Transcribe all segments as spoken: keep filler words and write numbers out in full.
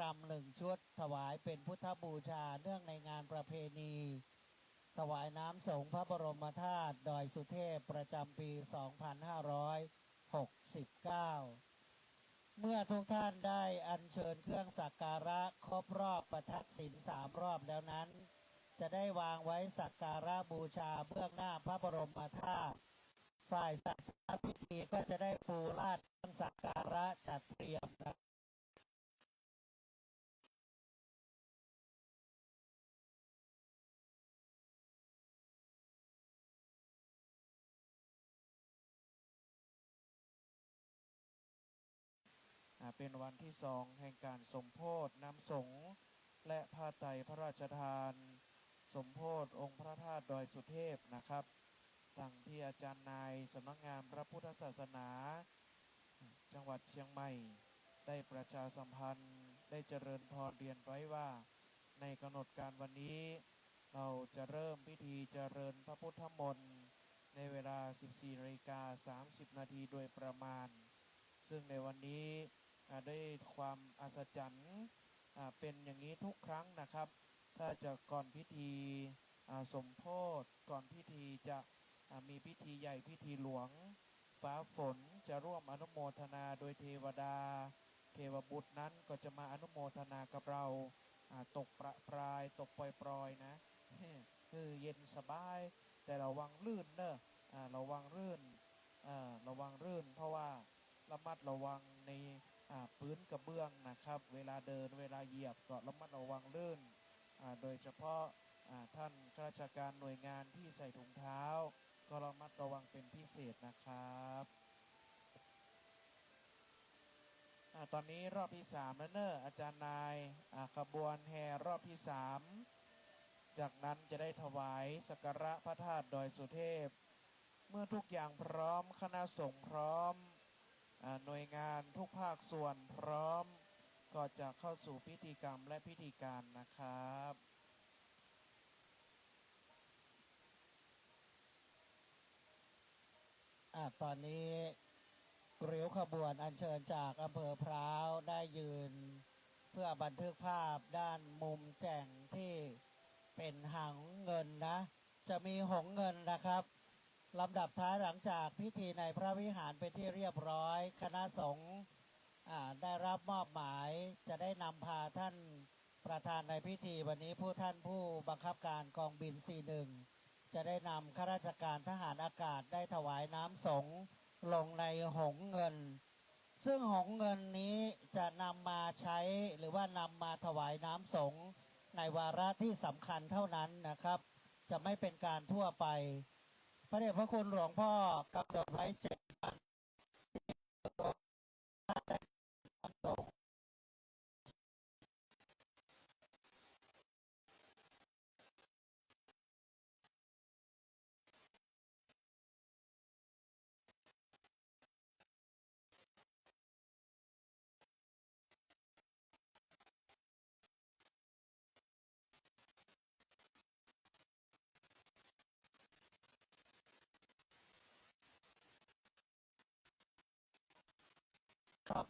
รำหนึ่งชุดถวายเป็นพุทธบูชาเนื่องในงานประเพณีถวายน้ำสงฆ์พระบรมธาตุดอยสุเทพประจำปี สองพันห้าร้อยหกสิบเก้า เมื่อทุกท่านได้อัญเชิญเครื่องสักการะครบรอบประทักษิณสามรอบแล้วนั้น จะได้วางไว้สักการะบูชาเบื้องหน้าพระบรมธาตุ ฝ่ายศาสนพิธีก็จะได้ปูลาดเครื่องสักการะจัดเตรียมนะ อ่า เป็นวันที่สองแห่งการสมโภชน้ำสงฆ์และผ้าไตรพระราชทาน สมโภชองค์พระธาตุดอยสุเทพนะครับ ดังที่อาจารย์นายสำนักงานพระพุทธศาสนา จังหวัดเชียงใหม่ ได้ประชาสัมพันธ์ได้เจริญพรเรียนไว้ว่า ในกำหนดการวันนี้ เราจะเริ่มพิธีเจริญพระพุทธมนต์ ในเวลา สิบสี่นาฬิกาสามสิบนาทีโดยประมาณ ซึ่งในวันนี้ อ่า ด้วยความอัศจรรย์ อ่า เป็นอย่างนี้ทุกครั้งนะครับ ถ้าจะก่อนพิธี อ่า สมโภช ก่อนพิธีจะ อ่า มีพิธีใหญ่พิธีหลวง ฟ้าฝนจะร่วมอนุโมทนาโดยเทวดา เทวบุตรนั้นก็จะมาอนุโมทนากับเรา อ่า ตกประปราย ตกปรอยๆนะ คือเย็นสบาย แต่ระวังลื่นเนอะ อ่า ระวังลื่น อ่า ระวังลื่น เพราะว่าระมัดระวังใน อ่า พื้นกระเบื้องนะครับ เวลาเดิน เวลาเหยียบก็ระมัดระวังลื่น อ่า โดยเฉพาะ อ่า ท่านข้าราชการหน่วยงานที่ใส่ถุงเท้า ก็ระมัดระวังเป็นพิเศษนะครับ อ่า ตอนนี้รอบที่สามแล้วเนอะ อาจารย์นาย อ่า ขบวนแห่รอบที่สาม จากนั้นจะได้ถวายสักการะพระธาตุดอยสุเทพ เมื่อทุกอย่างพร้อม คณะสงฆ์พร้อม อ่า หน่วยงานทุกภาคส่วนพร้อม ก็จะเข้าสู่พิธีกรรมและพิธีการนะครับ อ่ะ ตอนนี้ริ้วขบวนอัญเชิญจากอำเภอพร้าวได้ยืน เพื่อบันทึกภาพด้านมุมแจ่งที่เป็นหงส์เงินนะ จะมีหงส์เงินนะครับ ลำดับท้ายหลังจากพิธีในพระวิหารเป็นที่เรียบร้อย คณะสงฆ์ อ่า ได้รับมอบหมายจะได้นำพาท่านประธานในพิธีวันนี้ ผู้ท่านผู้บังคับการกองบิน สี่หนึ่ง จะได้นำข้าราชการทหารอากาศได้ถวายน้ำสงฆ์ลงในหงส์เงิน ซึ่งหงส์เงินนี้จะนำมาใช้หรือว่านำมาถวายน้ำสงฆ์ในวาระที่สำคัญเท่านั้นนะครับ จะไม่เป็นการทั่วไป พระเดชพระคุณหลวงพ่อกำหนดไว้เจ็ดวัน ครับ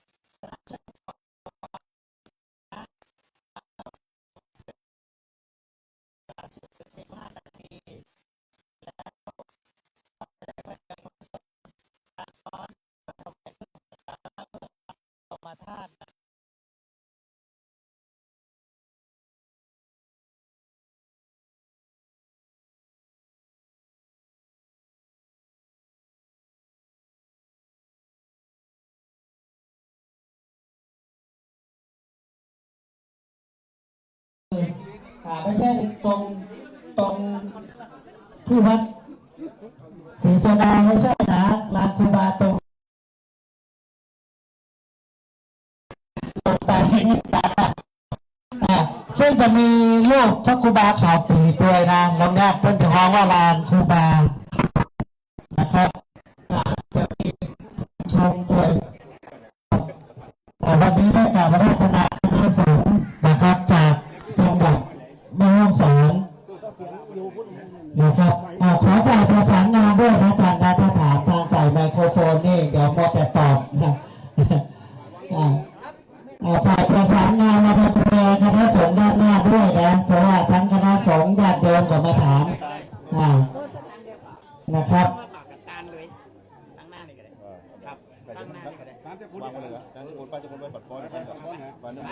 สิบห้านาที แล้วได้บรรยากาศการฟ้อน ถวายเครื่องสักการะพระบรมธาตุ อ่า ไม่ใช่ตรง ตรงที่วัดศรีโสดา ไม่ใช่นะ ลานครูบาตรง ไป อ่า ซึ่งจะมีรูปพระครูบาขาวตี๋ด้วยนะ ลองญาติเพิ่นจะฮ้องว่าลานครูบานะครับ อ่า จะมีชมด้วย อ่า วันนี้ได้กราบอาราธนาคณะสงฆ์นะครับ จากจังหวัดแม่ฮ่องสอน นะครับ อ่า ขอฝ่ายประสานงานด้วยนะอาจารย์นะ ถ้าถามทางฝ่ายไมโครโฟนนี่ เดี๋ยวมัวแต่ตอบนะ อ่า อ่า ฝ่ายประสานงาน ปัดป้อนกันกับวันนี้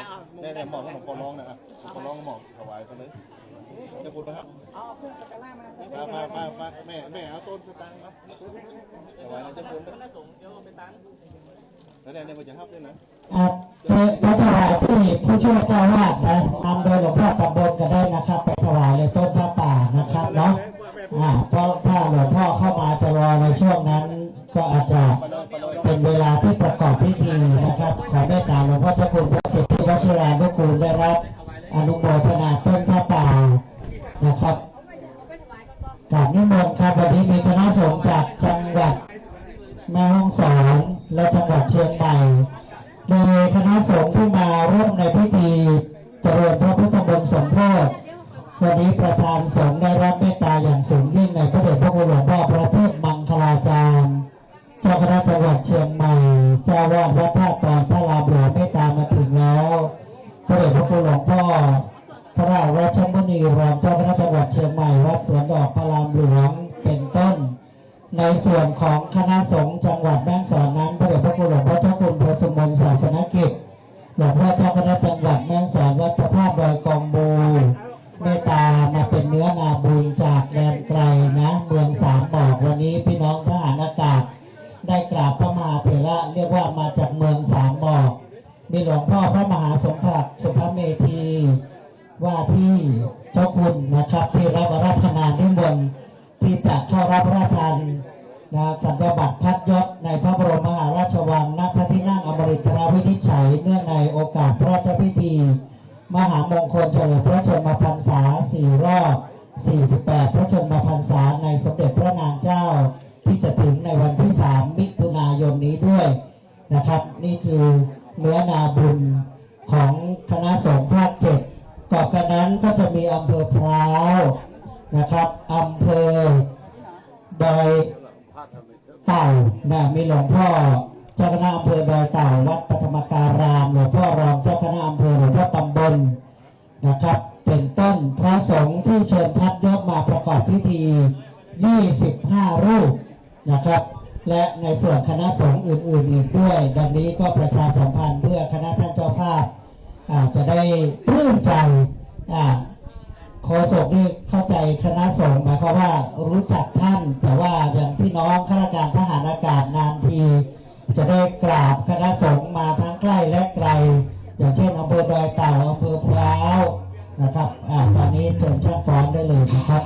เนี่ยเนี่ยหมอกหลวงพ่อร้องนะอ่ะหลวงพ่อร้องหมอกถวายไปเลยเจ้าคุณนะครับ เอาเครื่องสักการะมา มามามามาแม่แม่เอาต้นสตางค์มาถวายนะเจ้าคุณนะแล้วเนี่ยเนี่ยมันจะฮับด้วยนะ อ่ะไปไปถวายที่ผู้ช่วยเจ้าอาวาสนะนำโดยหลวงพ่อตำบลก็ได้นะครับ ไปถวายเลยต้นผ้าป่านะครับเนาะอ่าเพราะถ้าหลวงพ่อเข้ามาจะรอในช่วงนั้น ก็อาจจะเป็นเวลาที่ประกอบพิธีนะครับ ขอเมตตาหลวงพ่อเจ้าคุณพระสิทธิวัชิรานุกูลได้รับอนุโมทนาต้นผ้าป่านะครับกราบนิมนต์ครับวันนี้มีคณะสงฆ์จากจังหวัดแม่ฮ่องสอนและจังหวัดเชียงใหม่โดยคณะสงฆ์ที่มาร่วมในพิธีเจริญพระพุทธมนต์สมโภชวันนี้ประธานสงฆ์ได้รับเมตตาอย่างสูงยิ่งในพระเดชพระคุณหลวงพ่อพระเทพมังคลาจารย์ เจ้าคณะจังหวัดเชียงใหม่ เจ้าอาวาสวัดท่าตอนพระรามหลวงเมตตามาถึงแล้ว พระเดชพระคุณหลวงพ่อพระราชรัชมุนีรองเจ้าคณะจังหวัดเชียงใหม่ วัดสวนดอกพระรามหลวงเป็นต้น ในส่วนของคณะสงฆ์จังหวัดแม่ฮ่องสอนนั้น พระเดชพระคุณหลวงพ่อเจ้าคุณพระสุมนศาสนกิจ หลวงพ่อเจ้าคณะจังหวัดแม่ฮ่องสอนวัดพระธาตุดอยกองมูเมตตามาเป็นเนื้อนาบุญจากแดนไกลนะเมืองสามหมอกวันนี้พี่น้องทหารอากาศได้กราบพระมหาเถระเรียกว่ามาจากเมืองสามหมอกมีหลวงพ่อพระมหาสมศักดิ์สุภเมธีว่าที่เจ้าคุณนะครับที่รับอาราธนานิมนต์ที่จะเข้ารับพระราชทานนะสัญญาบัตรพัดยศในพระบรมมหาราชวังณพระที่นั่งอมรินทรวินิจฉัยเนื่องในโอกาสพระราชพิธี มหามงคลเฉลิมพระชนมพรรษาสี่รอบสี่สิบแปดพระชนมพรรษาในสมเด็จพระนางเจ้า ที่จะถึงในวันที่สามมิถุนายนนี้ด้วยนะครับ นี่คือเนื้อนาบุญของคณะสงฆ์ภาคเจ็ดกอบกันนั้นก็จะมีอำเภอพร้าวนะครับอำเภอดอย เต่านะมีหลวงพ่อเจ้าคณะอำเภอดอยเต่าวัดปฐมการามหลวงพ่อรองเจ้าคณะอำเภอหลวงพ่อตำบลนะครับ เป็นต้นพระสงฆ์ที่เชิญพัดยกมาประกอบพิธี ยี่สิบห้า รูปนะครับ และในส่วนคณะสงฆ์อื่นๆอีกด้วย ดังนี้ก็ประชาสัมพันธ์เพื่อคณะท่านเจ้าภาพ อาจจะได้ปลื้มใจอ่าโฆษกนี่เข้าใจคณะสงฆ์หมายความว่ารู้จักท่าน แต่ว่าอย่างพี่น้องข้าราชการทหารอากาศนานที จะได้กราบคณะสงฆ์มาทั้งใกล้และไกล อย่างเช่นอำเภอดอยเต่าอำเภอพร้าวนะครับอ่าตอนนี้เชิญช่างฟ้อนได้เลยนะครับ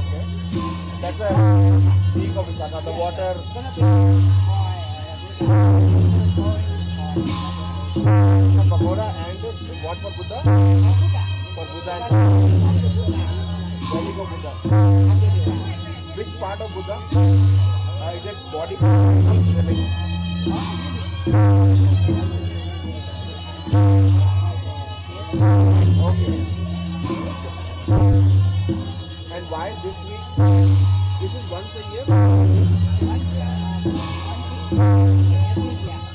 Okay. That's a peak of Visakha. The water. The pagoda and what for Buddha? For Buddha and Delhi for Buddha. Which part of Buddha? Uh, is it body? Okay. And why this week? This is once a year?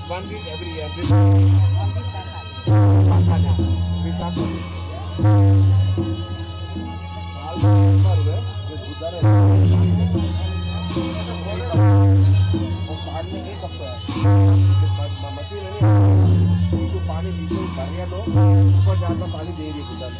One week every year. This is Visakha Day. Visakha Day. साल में एक बार हुआ है, जो बुद्धा रहते हैं। और साल में एक हफ्ता है। म-, म-, मछली नहीं है। तो पानी पीछे भर गया तो ऊपर जाता पानी दे दिया बुद्धा ने।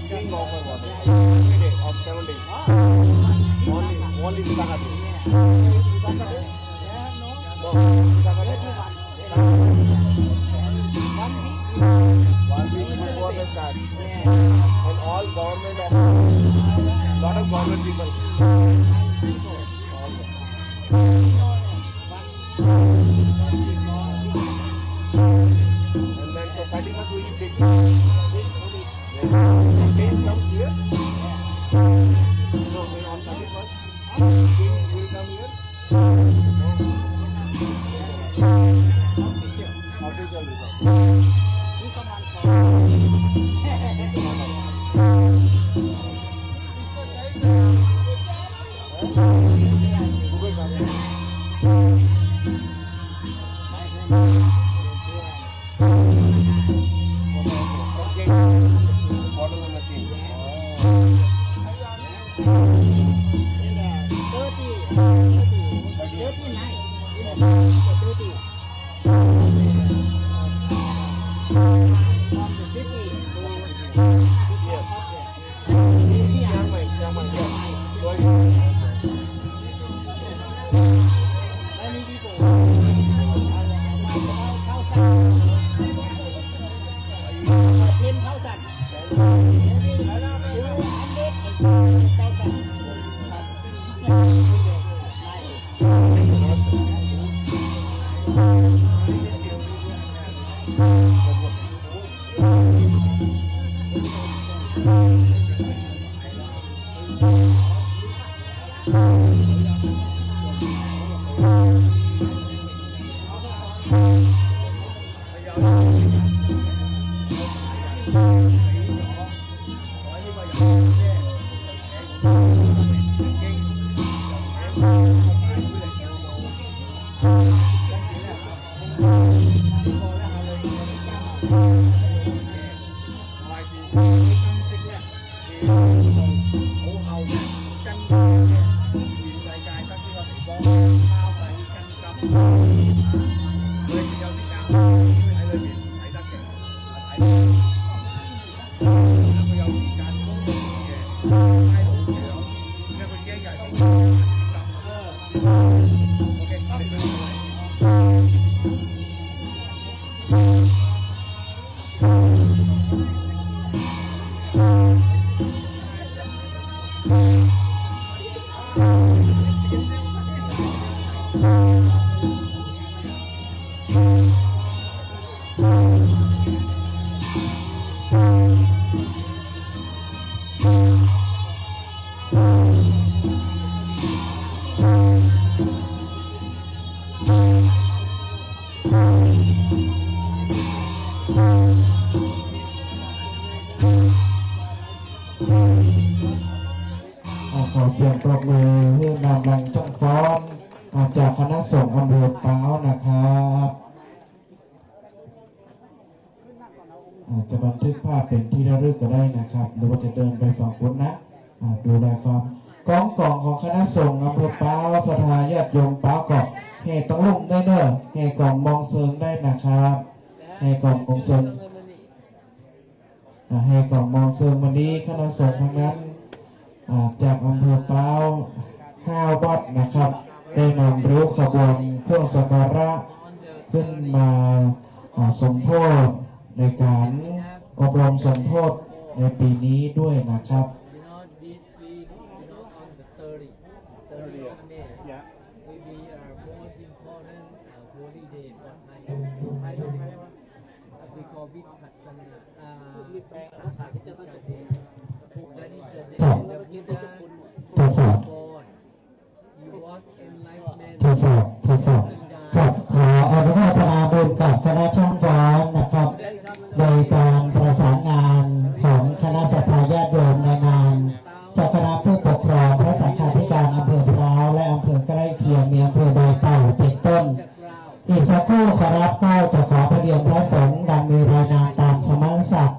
Being offered water every day of seven days. Only, only Visakha Day. Visakha Day? No, Visakha Day. One week before the start. And all government offices, lot of government people. All. And then so thirty-first we will take. Then king comes here. So on thirty-first, king will come here. Official. Official result. 佢哋有啲教材喺裏邊睇得嘅，睇得。佢有時間嘅，喺度嘅咯。因為佢驚有人哋，我驚佢哋。ขอเสียงปรบมือให้นำรังช่างฟ้อน อ่า จากคณะสงฆ์อำเภอพร้าวนะครับ อาจจะบันทึกภาพเป็นที่ระลึกก็ได้นะครับ หรือว่าจะเดินไปฝั่งนู้นนะ อ่า ดูแลความ กองกองของคณะสงฆ์อำเภอพร้าว ศรัทธาญาติโยมพร้าวก็แห่ต้องลุ่มได้เนอะ แห่กองมองเซิงได้นะครับ แห่กองมองเซิง อ่า แห่กองมองเซิงวันนี้คณะสงฆ์ทั้งนั้น อ่า จากอำเภอพร้าว ห้าวัดนะครับ ได้นำริ้วขบวนเครื่องสักการะขึ้นมา อ่า สมโภชในการอบรมสมโภชในปีนี้ด้วยนะครับ You know, this week, you know, on the thirty, thirty of May, will be our most important, uh, holy day for Thai, Thai Buddhism. As we call Vipassana, uh, Vipassakamijja day. That is the day ครับ the Buddha ทดสอบ was born. He was enlightenment. ทดสอบ ทดสอบ ครับ ขออนุโมทนาบุญกับคณะช่างฟ้อนนะครับ โดยการประสานงานของคณะศรัทธาญาติโยมในนามเจ้าคณะผู้ปกครองพระสังฆาธิการอำเภอพร้าวและอำเภอใกล้เคียง มีอำเภอดอยเต่าเป็นต้น อีกสักครู่ขอรับเกล้าจะขอพระเรียนพระสงฆ์ดังมีรายนามตามสมณศักดิ์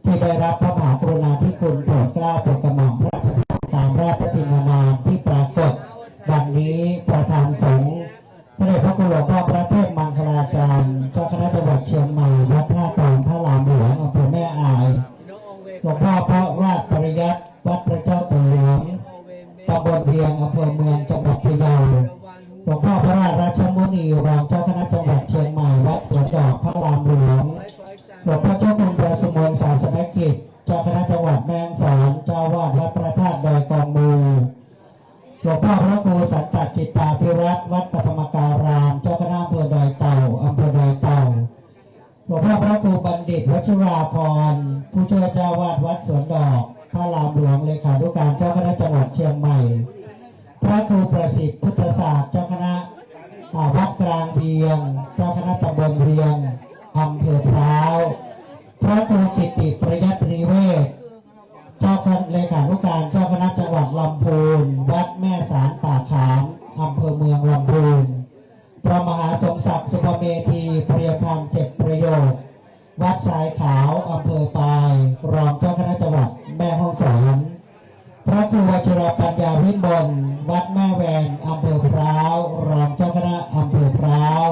ที่ได้รับพระมหากรุณาธิคุณโปรดเกล้าโปรดกระหม่อมพระราชทานตามราชทินนามที่ปรากฏ ดังนี้ ประธานสงฆ์ พระเดชพระคุณหลวงพ่อพระเทพมังคลาจารย์ เจ้าคณะจังหวัดเชียงใหม่ วัดท่าตองพระรามหลวง อำเภอแม่อาย หลวงพ่อพระวาดปริยัติ วัดพระเจ้าปู่หลวง ตำบลเวียง อำเภอเมือง จังหวัดพะเยา หลวงพ่อพระราชมุนี รองเจ้าคณะจังหวัดเชียงใหม่ วัดสวนดอกพระรามหลวง หลวงพ่อเจ้าคุณพระสุมน ศาสนกิจ เจ้าคณะจังหวัดแม่ฮ่องสอน เจ้าอาวาสวัดพระธาตุดอยกองมู หลวงพ่อพระครูสันตจิตตาภิรัตน์ วัดปฐมการาม เจ้าคณะอำเภอดอยเต่า อำเภอดอยเต่า หลวงพ่อพระครูบัณฑิตวชิราภรณ์ ผู้ช่วยเจ้าอาวาสวัดสวนดอกพระรามหลวง เลขานุการเจ้าคณะจังหวัดเชียงใหม่ พระครูประสิทธิ์พุทธศาสตร์ เจ้าคณะ อ่า วัดกลางเวียง เจ้าคณะตำบลเวียง อำเภอพร้าว พระครูกิตติประยัตตินิเวศน์ เจ้าคณะ เลขานุการเจ้าคณะจังหวัดลำพูน วัดแม่สารป่าขาม อำเภอเมืองลำพูน พระมหาสมศักดิ์สุภเมธี เปรียธรรมเจ็ดประโยค วัดทรายขาว อำเภอปาย รองเจ้าคณะจังหวัดแม่ฮ่องสอน พระครูวชิรปัญญาวิมล วัดแม่แวน อำเภอพร้าว รองเจ้าคณะอำเภอพร้าว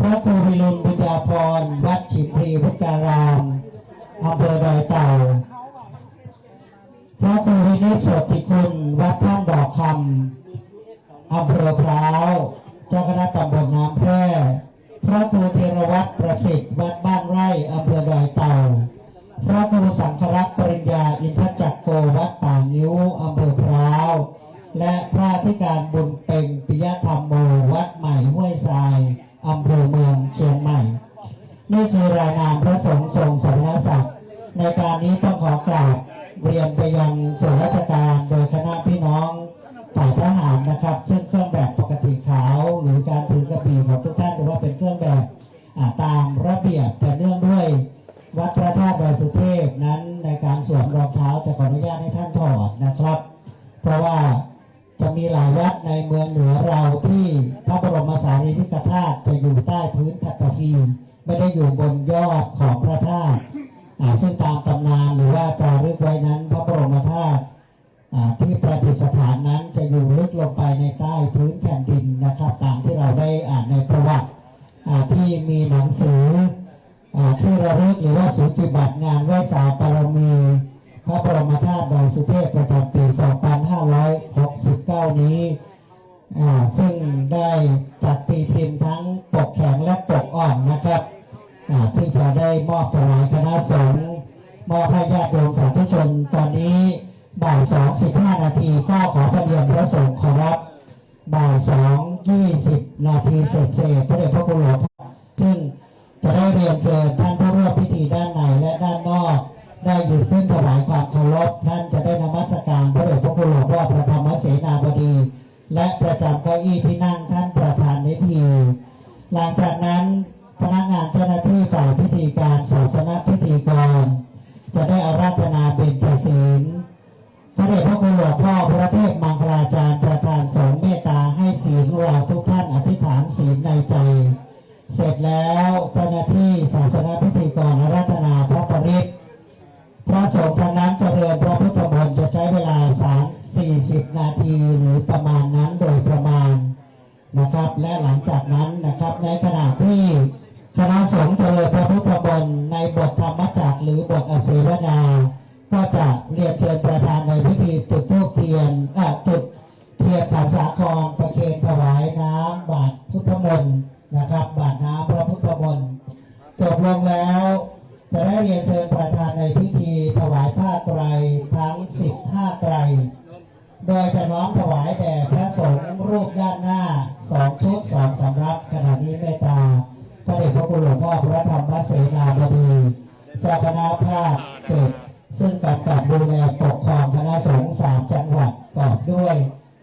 พระครูวิรุณบุญญาภรณ์ วัดฉิมพลีวุฒาราม อำเภอดอยเต่า พระครูวินิจโสติคุณ วัดถ้ำดอกคำ อำเภอพร้าว เจ้าคณะตำบลน้ำแพร่ พระครูธีรวัตรประสิทธิ์ วัดบ้านไร่ อำเภอดอยเต่า พระครูสังฆรักษ์ปริญญา อินทจักโก วัดป่างิ้ว อำเภอพร้าว และพระอธิการบุญเพ็ง ปิยธรรมโม วัดใหม่ห้วยทราย อำเภอเมืองเชียงใหม่ นี่คือรายนามพระสงฆ์ทรงสมณศักดิ์ ในการนี้ต้องขอกราบเรียนไปยังส่วนราชการ โดยคณะพี่น้องฝ่ายทหารนะครับ ซึ่งเครื่องแบบปกติขาว หรือการถือกระบี่ของทุกท่านถือว่าเป็นเครื่องแบบ อ่า ตามระเบียบ แต่เนื่องด้วยวัดพระธาตุดอยสุเทพนั้น ในการสวมรองเท้าจะขออนุญาตให้ท่านถอดนะครับ เพราะว่า จะมีหลายวัดในเมืองเหนือเราที่พระบรมสารีริกธาตุจะอยู่ใต้พื้นปฐพี ไม่ได้อยู่บนยอดของพระธาตุ อ่า ซึ่งตามตำนานหรือว่าจารึกไว้นั้น พระบรมธาตุ อ่า ที่ประดิษฐานนั้นจะอยู่ลึกลงไปในใต้พื้นแผ่นดินนะครับ ตามที่เราได้อ่าน ที่มีหนังสืออ่าที่ระลึกหรือว่าสูติบัตรงานไหว้สาบารมีพระบรมธาตุดอยสุเทพประจำปี สองพันห้าร้อยหกสิบเก้า นี้อ่าซึ่งได้จัดตีพิมพ์ทั้งปกแข็งและปกอ่อนนะครับอ่าที่จะได้มอบถวายคณะสงฆ์มอบให้ญาติโยมสาธุชน ตอนนี้บ่ายสองสิบห้านาที ก็ขอพระเรียนพระสงฆ์ขอรับ บ่ายสองยี่สิบนาทีเศษๆ พระเดชพระคุณหลวงพ่อ ซึ่งจะได้เรียนเชิญท่านผู้ร่วมพิธีด้านในและด้านนอก ได้ยืนขึ้นถวายความเคารพ ท่านจะได้นมัสการพระเดชพระคุณหลวงพ่อพระธรรมเสนาบดี และประจำเก้าอี้ที่นั่งท่านประธานในพิธี หลังจากนั้นพนักงานเจ้าหน้าที่ฝ่ายพิธีการศาสนพิธีกร จะได้อาราธนาเบญจศีล พระเดชพระคุณหลวงพ่อพระเทพมังคลาจารย์ประธานสงฆ์เมตตาให้ศีลเราทุกท่านอธิษฐานศีลในใจ เสร็จแล้วเจ้าหน้าที่ศาสนพิธีกรอาราธนาพระปริตร พระสงฆ์ทางนั้นเจริญพระพุทธมนต์จะใช้เวลาสามสี่สิบนาทีหรือประมาณนั้นโดยประมาณนะครับ และหลังจากนั้นนะครับในขณะที่คณะสงฆ์เจริญพระพุทธมนต์ในบทธรรมจักรหรือบทอเสวนา ก็จะเรียนเชิญประธานในพิธีจุดธูปเทียนเอ่อจุดเทียนขันสาครประเคนถวายน้ำบาตรพุทธมนต์นะครับ บาตรน้ำพระพุทธมนต์จบลงแล้ว จะได้เรียนเชิญประธานในพิธีถวายผ้าไตรทั้ง สิบห้า ไตร โดยจะน้อมถวายแด่พระสงฆ์รูปด้านหน้าสองชุดสองสำรับ ขณะนี้เมตตาพระเดชพระคุณหลวงพ่อพระธรรมเสนาบดีเจ้าคณะภาคเจ็ด ซึ่งกำกับดูแลปกครองคณะสงฆ์สามจังหวัดประกอบด้วย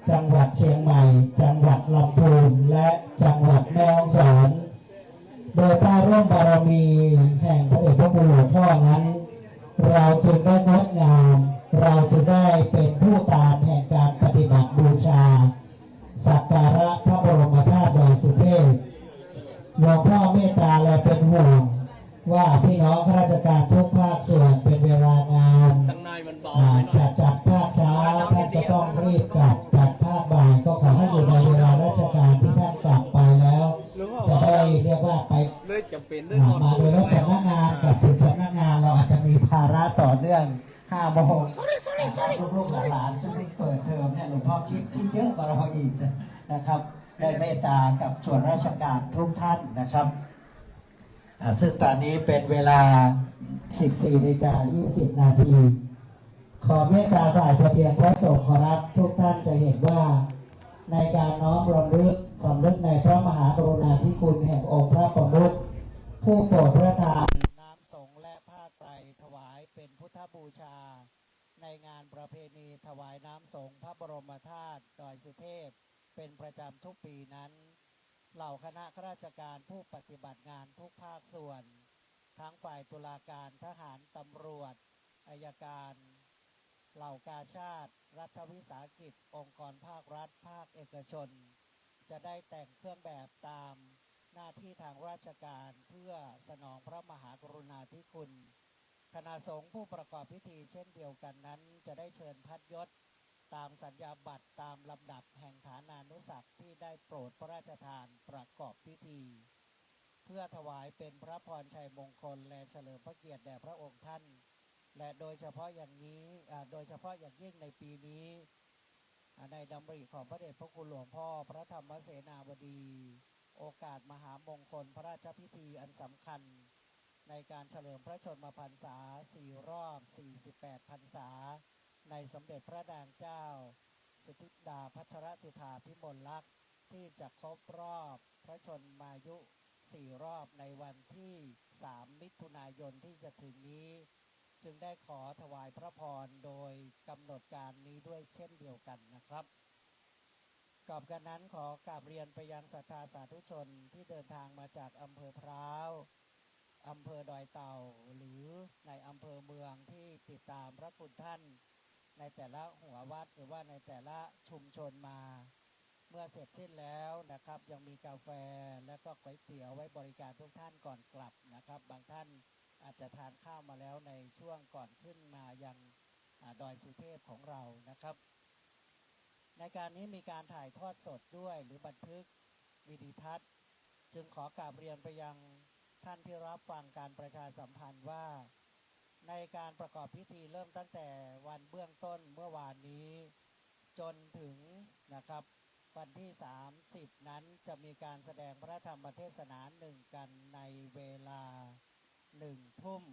จังหวัดเชียงใหม่ จังหวัดลำพูน และจังหวัดแม่ฮ่องสอน โดยใต้ร่มบารมีแห่งพระเดชพระคุณหลวงพ่อนั้น เราจึงได้งดงาม เราจึงได้เป็นผู้ตามแห่งการปฏิบัติบูชา สักการะพระบรมธาตุดอยสุเทพ หลวงพ่อเมตตาและเป็นห่วง ว่าพี่น้องข้าราชการทุกภาคส่วนเป็นเวลางาน ทางในมันเบา อ่า ไปหน่อย จะจัดภาคเช้าท่านก็ต้องรีบกลับ จัดภาคบ่ายก็ขอให้อยู่ในเวลาราชการที่ท่านกลับไปแล้ว จะได้เรียกว่าไป เลยจำเป็นเรื่อง อ่า อ่อน มาโดยรถสำนักงานกลับถึงสำนักงานเราอาจจะมีภาระต่อเนื่องห้าโมง sorry sorry sorry ลูกๆหลานๆซึ่งเปิดเทอมเนี่ยหลวงพ่อคิดคิดเยอะกว่าเราอีกนะครับได้เมตตากับส่วนราชการทุกท่านนะครับอ่าซึ่งตอนนี้เป็นเวลา สิบสี่นาฬิกายี่สิบนาที ขอเมตตาฝ่ายพระเพียงพระสงฆ์ขอรับทุกท่านจะเห็นว่า ในการน้อมรำลึกสำนึกในพระมหากรุณาธิคุณแห่งองค์พระประมุขผู้โปรดพระทานน้ำสงฆ์และผ้าไตรถวายเป็นพุทธบูชา ในงานประเพณีถวายน้ำสงฆ์พระบรมธาตุดอยสุเทพ เป็นประจำทุกปีนั้น เหล่าคณะข้าราชการผู้ปฏิบัติงานทุกภาคส่วน ทั้งฝ่ายตุลาการทหารตำรวจอัยการ เหล่ากาชาดรัฐวิสาหกิจ องค์กรภาครัฐ ภาคเอกชน จะได้แต่งเครื่องแบบตามหน้าที่ทางราชการเพื่อสนองพระมหากรุณาธิคุณ คณะสงฆ์ผู้ประกอบพิธีเช่นเดียวกันนั้น จะได้เชิญพัดยศตามสัญญาบัตรตามลำดับแห่งฐานานุศักดิ์ที่ได้โปรดพระราชทานประกอบพิธี เพื่อถวายเป็นพระพรชัยมงคลและเฉลิมพระเกียรติแด่พระองค์ท่าน และโดยเฉพาะอย่างนี้อ่าโดยเฉพาะอย่างยิ่งในปีนี้อ่าในดำริของพระเดชพระคุณหลวงพ่อพระธรรมเสนาบดี โอกาสมหามงคลพระราชพิธีอันสำคัญ ในการเฉลิมพระชนมพรรษาสี่รอบสี่สิบแปดพรรษา ในสมเด็จพระนางเจ้า สิทธิดาพัชรสุธาพิมลลักษณ์ ที่จะครบรอบพระชนมายุสี่รอบในวันที่สามมิถุนายนที่จะถึงนี้ จึงได้ขอถวายพระพรโดยกำหนดการนี้ด้วยเช่นเดียวกันนะครับ กอบกันนั้นขอกราบเรียนไปยังศรัทธาสาธุชนที่เดินทางมาจากอำเภอพร้าว อำเภอดอยเต่า หรือในอำเภอเมืองที่ติดตามพระคุณท่านในแต่ละหัววัดหรือว่าในแต่ละชุมชนมา เมื่อเสร็จสิ้นแล้วนะครับ ยังมีกาแฟและก็ก๋วยเตี๋ยวไว้บริการทุกท่านก่อนกลับนะครับ บางท่านอาจจะทานข้าวมาแล้วในช่วงก่อนขึ้นมายังอ่าดอยสุเทพของเรานะครับ ในการนี้มีการถ่ายทอดสดด้วยหรือบันทึกวิดีทัศน์ จึงขอกราบเรียนไปยังท่านที่รับฟังการประชาสัมพันธ์ว่า ในการประกอบพิธีเริ่มตั้งแต่วันเบื้องต้นเมื่อวานนี้ จนถึงนะครับ วันที่ 30 นั้นจะมีการแสดงพระธรรมเทศนาหนึ่งกันในเวลา หนึ่งทุ่ม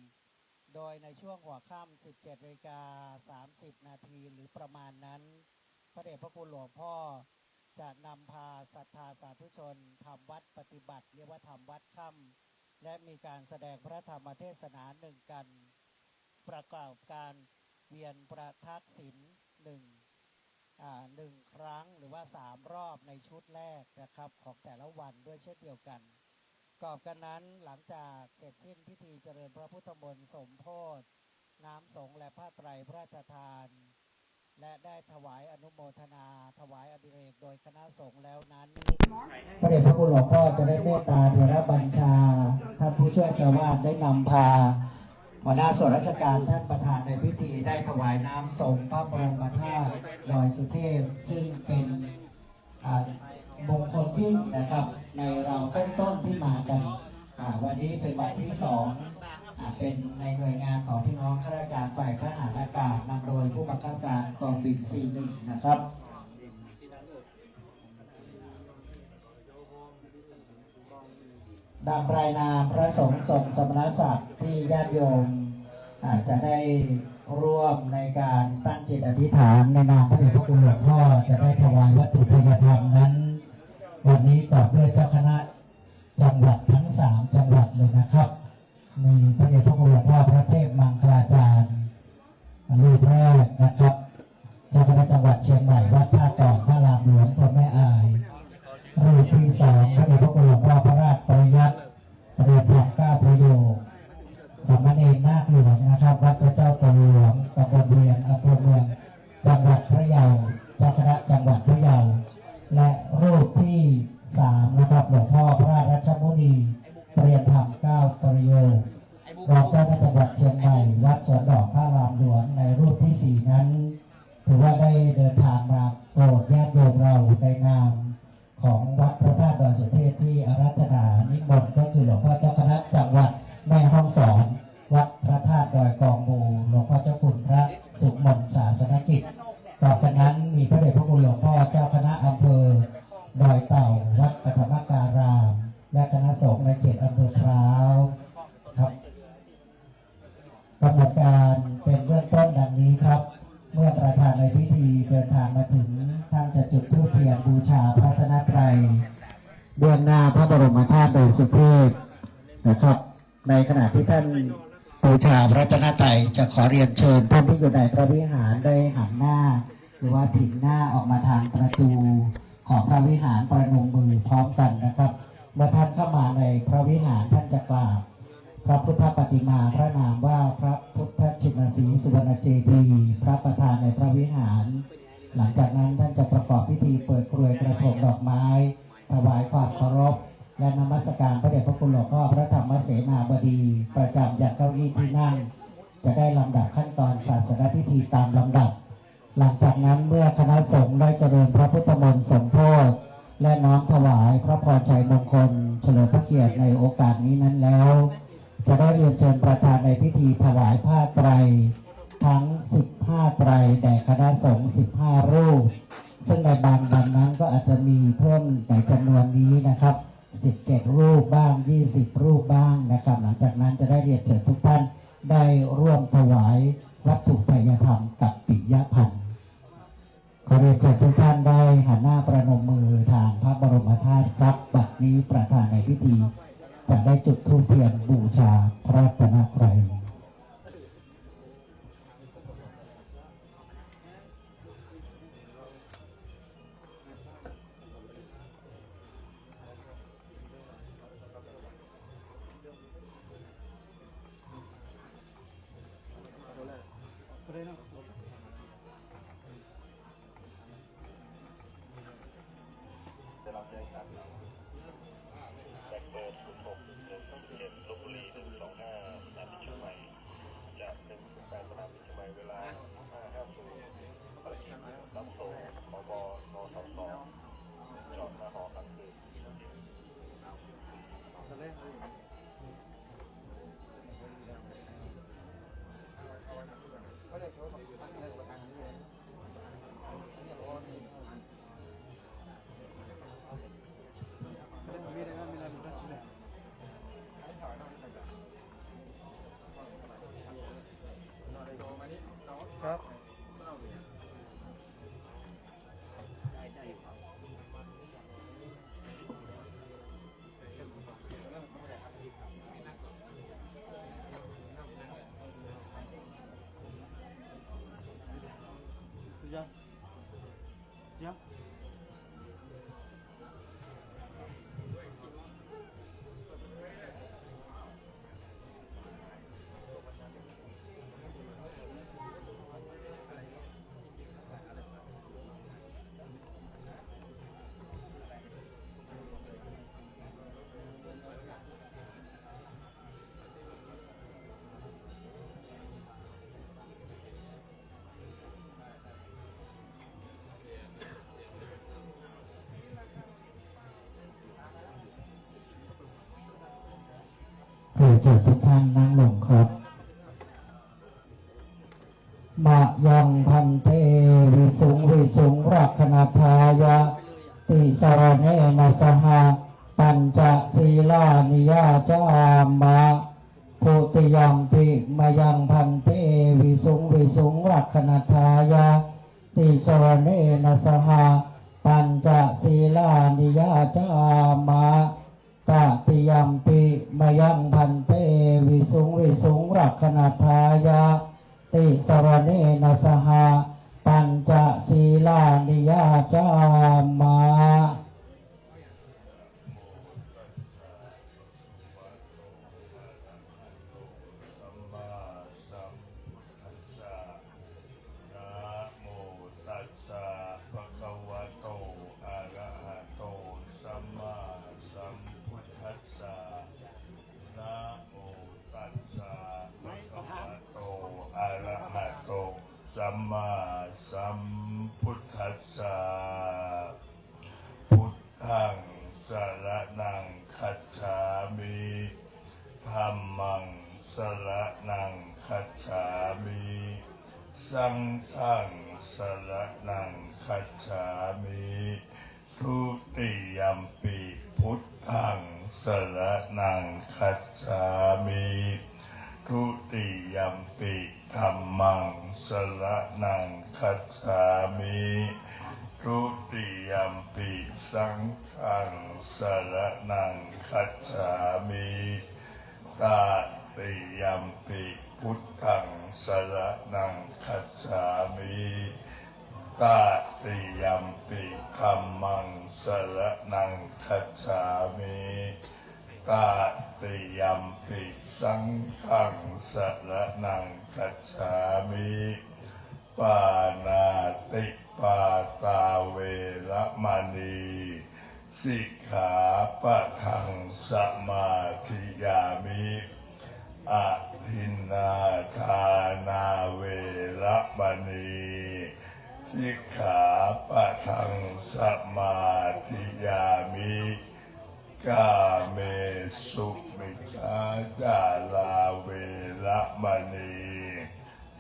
โดยในช่วงหัวค่ำ สิบเจ็ดนาฬิกา สามสิบนาที หรือประมาณนั้น พระเดชพระคุณหลวงพ่อจะนำพาศรัทธาสาธุชนทำวัตรปฏิบัติ เรียกว่าทำวัตรค่ำ และมีการแสดงพระธรรมเทศนาหนึ่งกัน ประกอบการเวียนประทักษิณหนึ่งอ่าหนึ่งครั้งหรือว่าสามรอบในชุดแรกนะครับ ของแต่ละวันด้วยเช่นเดียวกัน กอบกันนั้นหลังจากเสร็จสิ้นพิธีเจริญพระพุทธมนต์สมโภช น้ำสงฆ์และผ้าไตรพระราชทาน และได้ถวายอนุโมทนาถวายอดิเรกโดยคณะสงฆ์แล้วนั้น พระเดชพระคุณหลวงพ่อจะได้เมตตาเถรบัญชา ท่านผู้ช่วยเจ้าอาวาสได้นำพา หัวหน้าส่วนราชการท่านประธานในพิธีได้ถวายน้ำสงฆ์พระบรมธาตุดอยสุเทพ ซึ่งเป็น อ่ามงคลยิ่งนะครับ ในเราต้นๆที่มากันอ่าวันนี้เป็นวันที่สองอ่าเป็นในหน่วยงานของพี่น้องข้าราชการฝ่ายทหารอากาศนำโดยผู้บังคับการกองบิน สี่หนึ่ง นะครับ ดังรายนามพระสงฆ์ทรงสมณศักดิ์ที่ญาติโยมอาจจะได้ร่วมในการตั้งจิตอธิษฐานในนามพระเดชพระคุณหลวงพ่อจะได้ถวายวัตถุทายธรรมนั้น วันนี้กอบด้วยเจ้าคณะจังหวัดทั้งสามจังหวัดเลยนะครับ มีพระเดชพระคุณหลวงพ่อพระเทพมังคลาจารย์ รูปแรกนะครับ เจ้าคณะจังหวัดเชียงใหม่วัดท่าตองพระรามหลวงพระแม่อาย รูปที่สองพระเดชพระคุณหลวงพ่อพระราชปริยัติ เตรียมทำเก้าประโยค สามเณรนาคหลวงนะครับ วัดพระเจ้าตนหลวงตำบลเวียงอำเภอเมือง จังหวัดพะเยา เจ้าคณะจังหวัดพะเยา และรูปที่สามนะครับ หลวงพ่อพระราชมุนี เตรียมทำเก้าประโยค รองเจ้าคณะจังหวัดเชียงใหม่ วัดสวนดอกพระรามหลวงในรูปที่สี่นั้น ถือว่าได้เดินทางมาโปรดญาติโยมเราในนามของวัดพระธาตุดอยสุเทพที่อาราธนานิมนต์ก็คือหลวงพ่อเจ้าคณะจังหวัดแม่ฮ่องสอน วัดพระธาตุดอยกองมู หลวงพ่อเจ้าคุณพระสุมนศาสนกิจ ต่อจากนั้นมีพระเดชพระคุณหลวงพ่อเจ้าคณะอำเภอดอยเต่า วัดปฐมการาม และคณะสงฆ์ในเขตอำเภอพร้าวครับ กำหนดการเป็นเบื้องต้นดังนี้ครับ เมื่อประธานในพิธีเดินทางมาถึง ท่านจะจุดธูปเทียนบูชาพระรัตนตรัยเบื้องหน้าพระบรมธาตุดอยสุเทพนะครับ ในขณะที่ท่านบูชาพระรัตนตรัย จะขอเรียนเชิญท่านที่อยู่ในพระวิหารได้หันหน้า หรือว่าผินหน้าออกมาทางประตูของพระวิหาร ประนมมือพร้อมกันนะครับ เมื่อท่านเข้ามาในพระวิหาร ท่านจะกราบพระพุทธปฏิมาพระนามว่าพระพุทธชินสีห์สุวรรณเจดีย์ พระประธานในพระวิหาร หลังจากนั้นท่านจะประกอบพิธีเปิดกรวยกระทงดอกไม้ ถวายความเคารพ และนมัสการพระเดชพระคุณหลวงพ่อพระธรรมเสนาบดี ประจำยังเก้าอี้ที่นั่ง จะได้ลำดับขั้นตอนศาสนพิธีตามลำดับ หลังจากนั้นเมื่อคณะสงฆ์ได้เจริญพระพุทธมนต์สมโภช และน้อมถวายพระพรชัยมงคลเฉลิมพระเกียรติในโอกาสนี้นั้นแล้ว จะได้เรียนเชิญประธานในพิธีถวายผ้าไตรทั้ง สิบห้า ไตรแด่คณะสงฆ์ สิบห้า รูป ซึ่งในบางวันนั้นก็อาจจะมีเพิ่มในจำนวนนี้นะครับ สิบเจ็ด รูปบ้าง ยี่สิบ รูปบ้างนะครับ หลังจากนั้นจะได้เรียนเชิญทุกท่านได้ร่วมถวายวัตถุไทยธรรมกัปปิยพันธ์ ขอเรียนเชิญทุกท่านได้หันหน้าประนมมือทางพระบรมธาตุครับ บัดนี้ประธานในพิธีจะได้จุดธูปเทียนบูชาพระรัตนตรัย ได้รับแจ้งจากแบล็คเบิร์ด ศูนย์หก หนึ่งเจ็ด ลพบุรี หนึ่งสองห้า สนามบินเชียงใหม่ จะ หนึ่งศูนย์แปด สนามบินเชียงใหม่ เวลา ห้าห้าศูนย์ ภารกิจรับส่ง ผบ นสส จอดหน้าหอค้างคืน ถึง เชิญทุกท่านนั่งลงครับ Mayaṃ bhante visuṃ visuṃ rakkhaṇatthāya tisaraṇena saha pañca sīlāni yācāma. Dutiyampi mayaṃ bhante visuṃ visuṃ rakkhaṇatthāya tisaraṇena saha pañca sīlāni yācāma. Tatiyampi mayaṃ bhante visuṃ visuṃ rakkhaṇatthāya tisaraṇena saha pañca sīlāni yācāma. Namo tassa bhagavato arahato sammāsambuddhassa. Namo tassa bhagavato arahato sammāsambuddhassa. Buddhaṃ saraṇaṃ gacchāmi. Dhammaṃ saraṇaṃ gacchāmi. Saṅghaṃ saraṇaṃ gacchāmi. Dutiyampi buddhaṃ saraṇaṃ gacchāmi. Dutiyampi dhammaṃ saraṇaṃ gacchāmi. Dutiyampi saṅghaṃ saraṇaṃ gacchāmi. Tatiyampi buddhaṃ saraṇaṃ gacchāmi. Tatiyampi dhammaṃ saraṇaṃ gacchāmi. Tatiyampi saṅghaṃ saraṇaṃ gacchāmi. Pāṇātipātā veramaṇī sikkhāpadaṃ samādiyāmi. Adinnādānā veramaṇī sikkhāpadaṃ samādiyāmi. Kāmesu micchācārā veramaṇī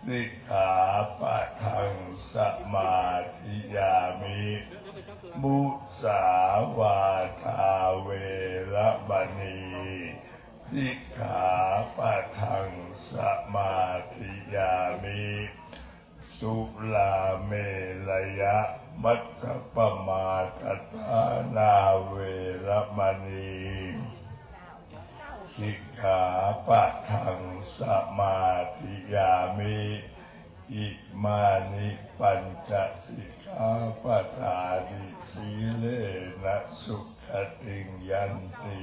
sikkhāpadaṃ samādiyāmi. Musāvādā veramaṇī sikkhāpadaṃ samādiyāmi. Surāmerayamajjapamādaṭṭhānā veramaṇī sikkhāpadaṃ samādiyāmi. Imāni pañca sikkhāpadāni. Sīlena sugatiṃ yanti,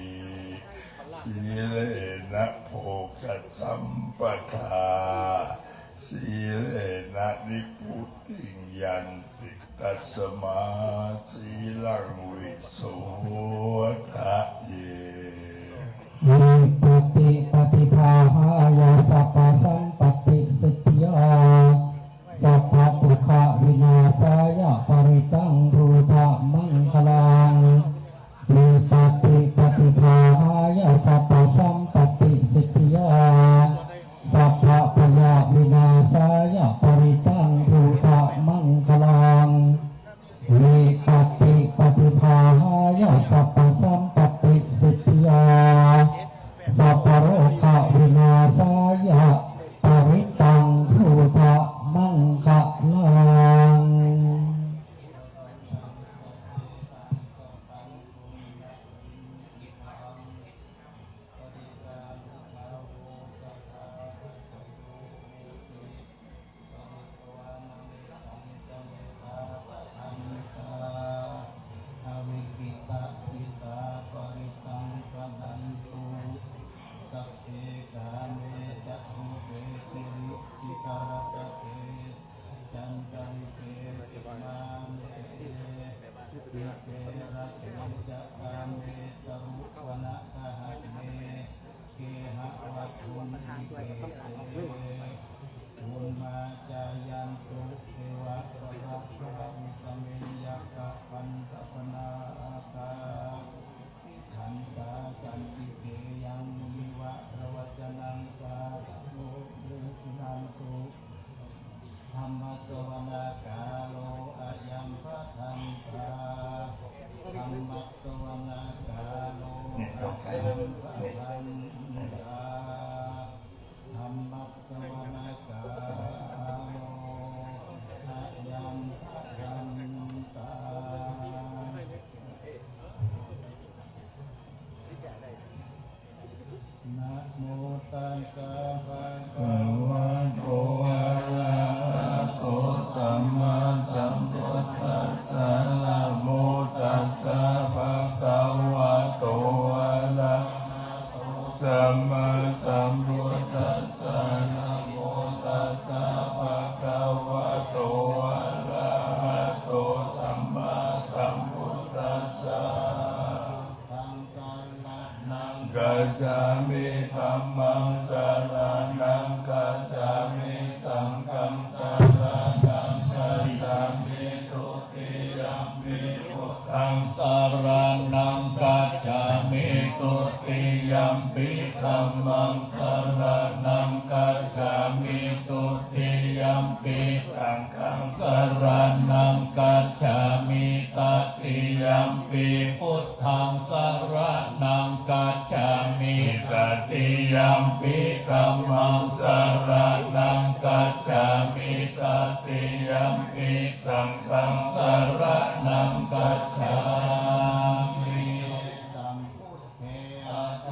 sīlena bhogasampadā, sīlena nibbutiṃ yanti, tasmā sīlaṃ visodhaye. Vipattipaṭibāhāya sabbasampattisiddhiyā sabbadukkhavināsāya parittaṃ brūtha maṅgalaṃ. Vipattipaṭibāhāya sabbasampattisiddhiyā sabbabhayavināsāya parittaṃ brūtha maṅgalaṃ. Vipattipaṭibāhāya sabba Dhammassavanakāro ayam bhadantā. Namo tassa bhagavato arahato sammāsambuddhassa. Namo tassa bhagavato arahato sammāsambuddhassa. Namo tassa bhagavato arahato sammāsambuddhassa. Buddhaṃ saraṇaṃ gacchāmi. Dhammaṃ saraṇaṃ gacchāmi. Saṅghaṃ saraṇaṃ gacchāmi. Dutiyampi buddhaṃ saraṇaṃ gacchāmi. Dutiyampi dhammaṃ saraṇaṃ gacchāmi. Dutiyampi saṅghaṃ saraṇaṃ gacchāmi. Tatiyampi buddhaṃ saraṇaṃ gacchāmi. Tatiyampi dhammaṃ saraṇaṃ gacchāmi. Tatiyampi saṅghaṃ saraṇaṃ gacchāmi.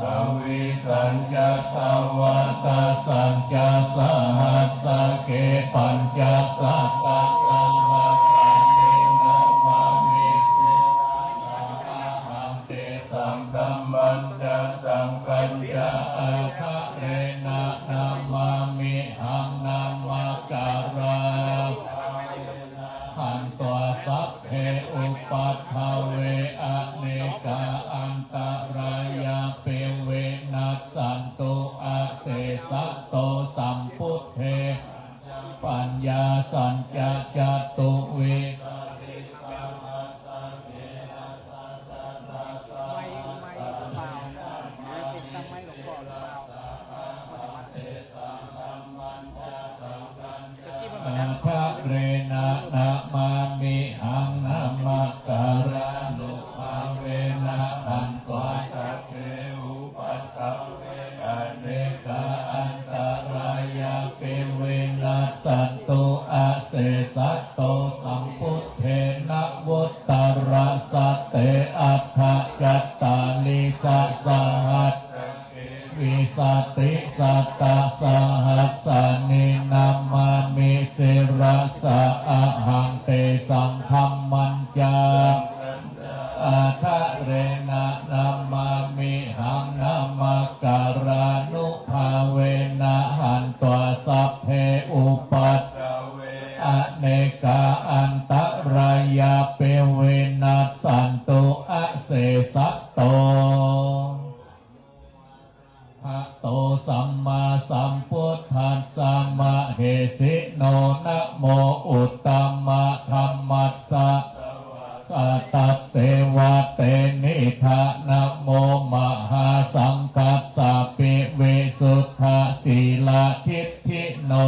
Aṭṭhavīsañca dvādasañca sahassake pañcasatasahassāni namāmi sirasā ahaṃ. Tesaṃ dhammañca saṅghañca ādarena namāmihaṃ. Namakārānubhāvena hantvā sabbe upaddave anekā antarāyāpi vinassantu asesato. Sambuddhe paññāsañca catuvīsati เมื่อกี้มันเหมือนกัน ādarena namāmihaṃ. Namakārānubhāvena hantvā sabbe upaddave anekā antarāyāpi vinassantu asesato. Sambuddhe navuttarasate aṭṭhacattāḷīsasahassake vīsatisatasahassāni namāmi sirasā ahaṃ. Tesaṃ dhammañca ādarena namāmihaṃ. Namakārānubhāvena hantvā sabbe upaddave anekā antarāyāpi vinassantu asesato. Arahato sammāsambuddhassa mahesino. Namo uttamadhammassa svākkhātasseva tenidha. Namo mahāsaṅghassāpi visuddhasīladiṭṭhino.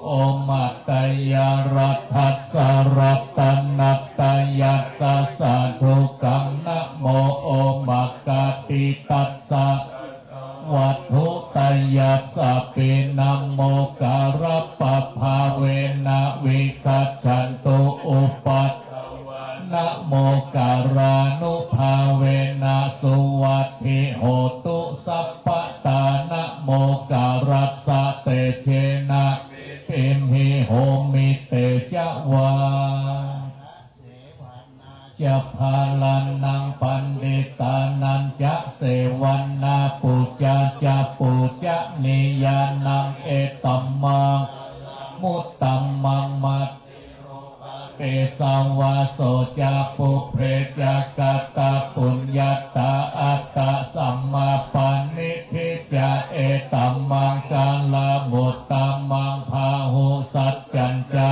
Omātyāraddhassa ratanattayassa sādhukaṃ. Namo omakātītassa tassa vatthuttayassapi. Namokārappabhāvena vigacchantu upaddavā. Namokārānubhāvena suvatthi hotu sabbadā. Namokārassa tejena vidhimhi homi tejavā. Ca bālānaṃ paṇḍitānañca sevanā, pūjā ca pūjanīyānaṃ etammaṅgalamuttamaṃ. Matthirūpadesavāso ca pubbe ca katapuññatā, attasammāpaṇidhi ca etammaṅgalamuttamaṃ. Bāhusaccañca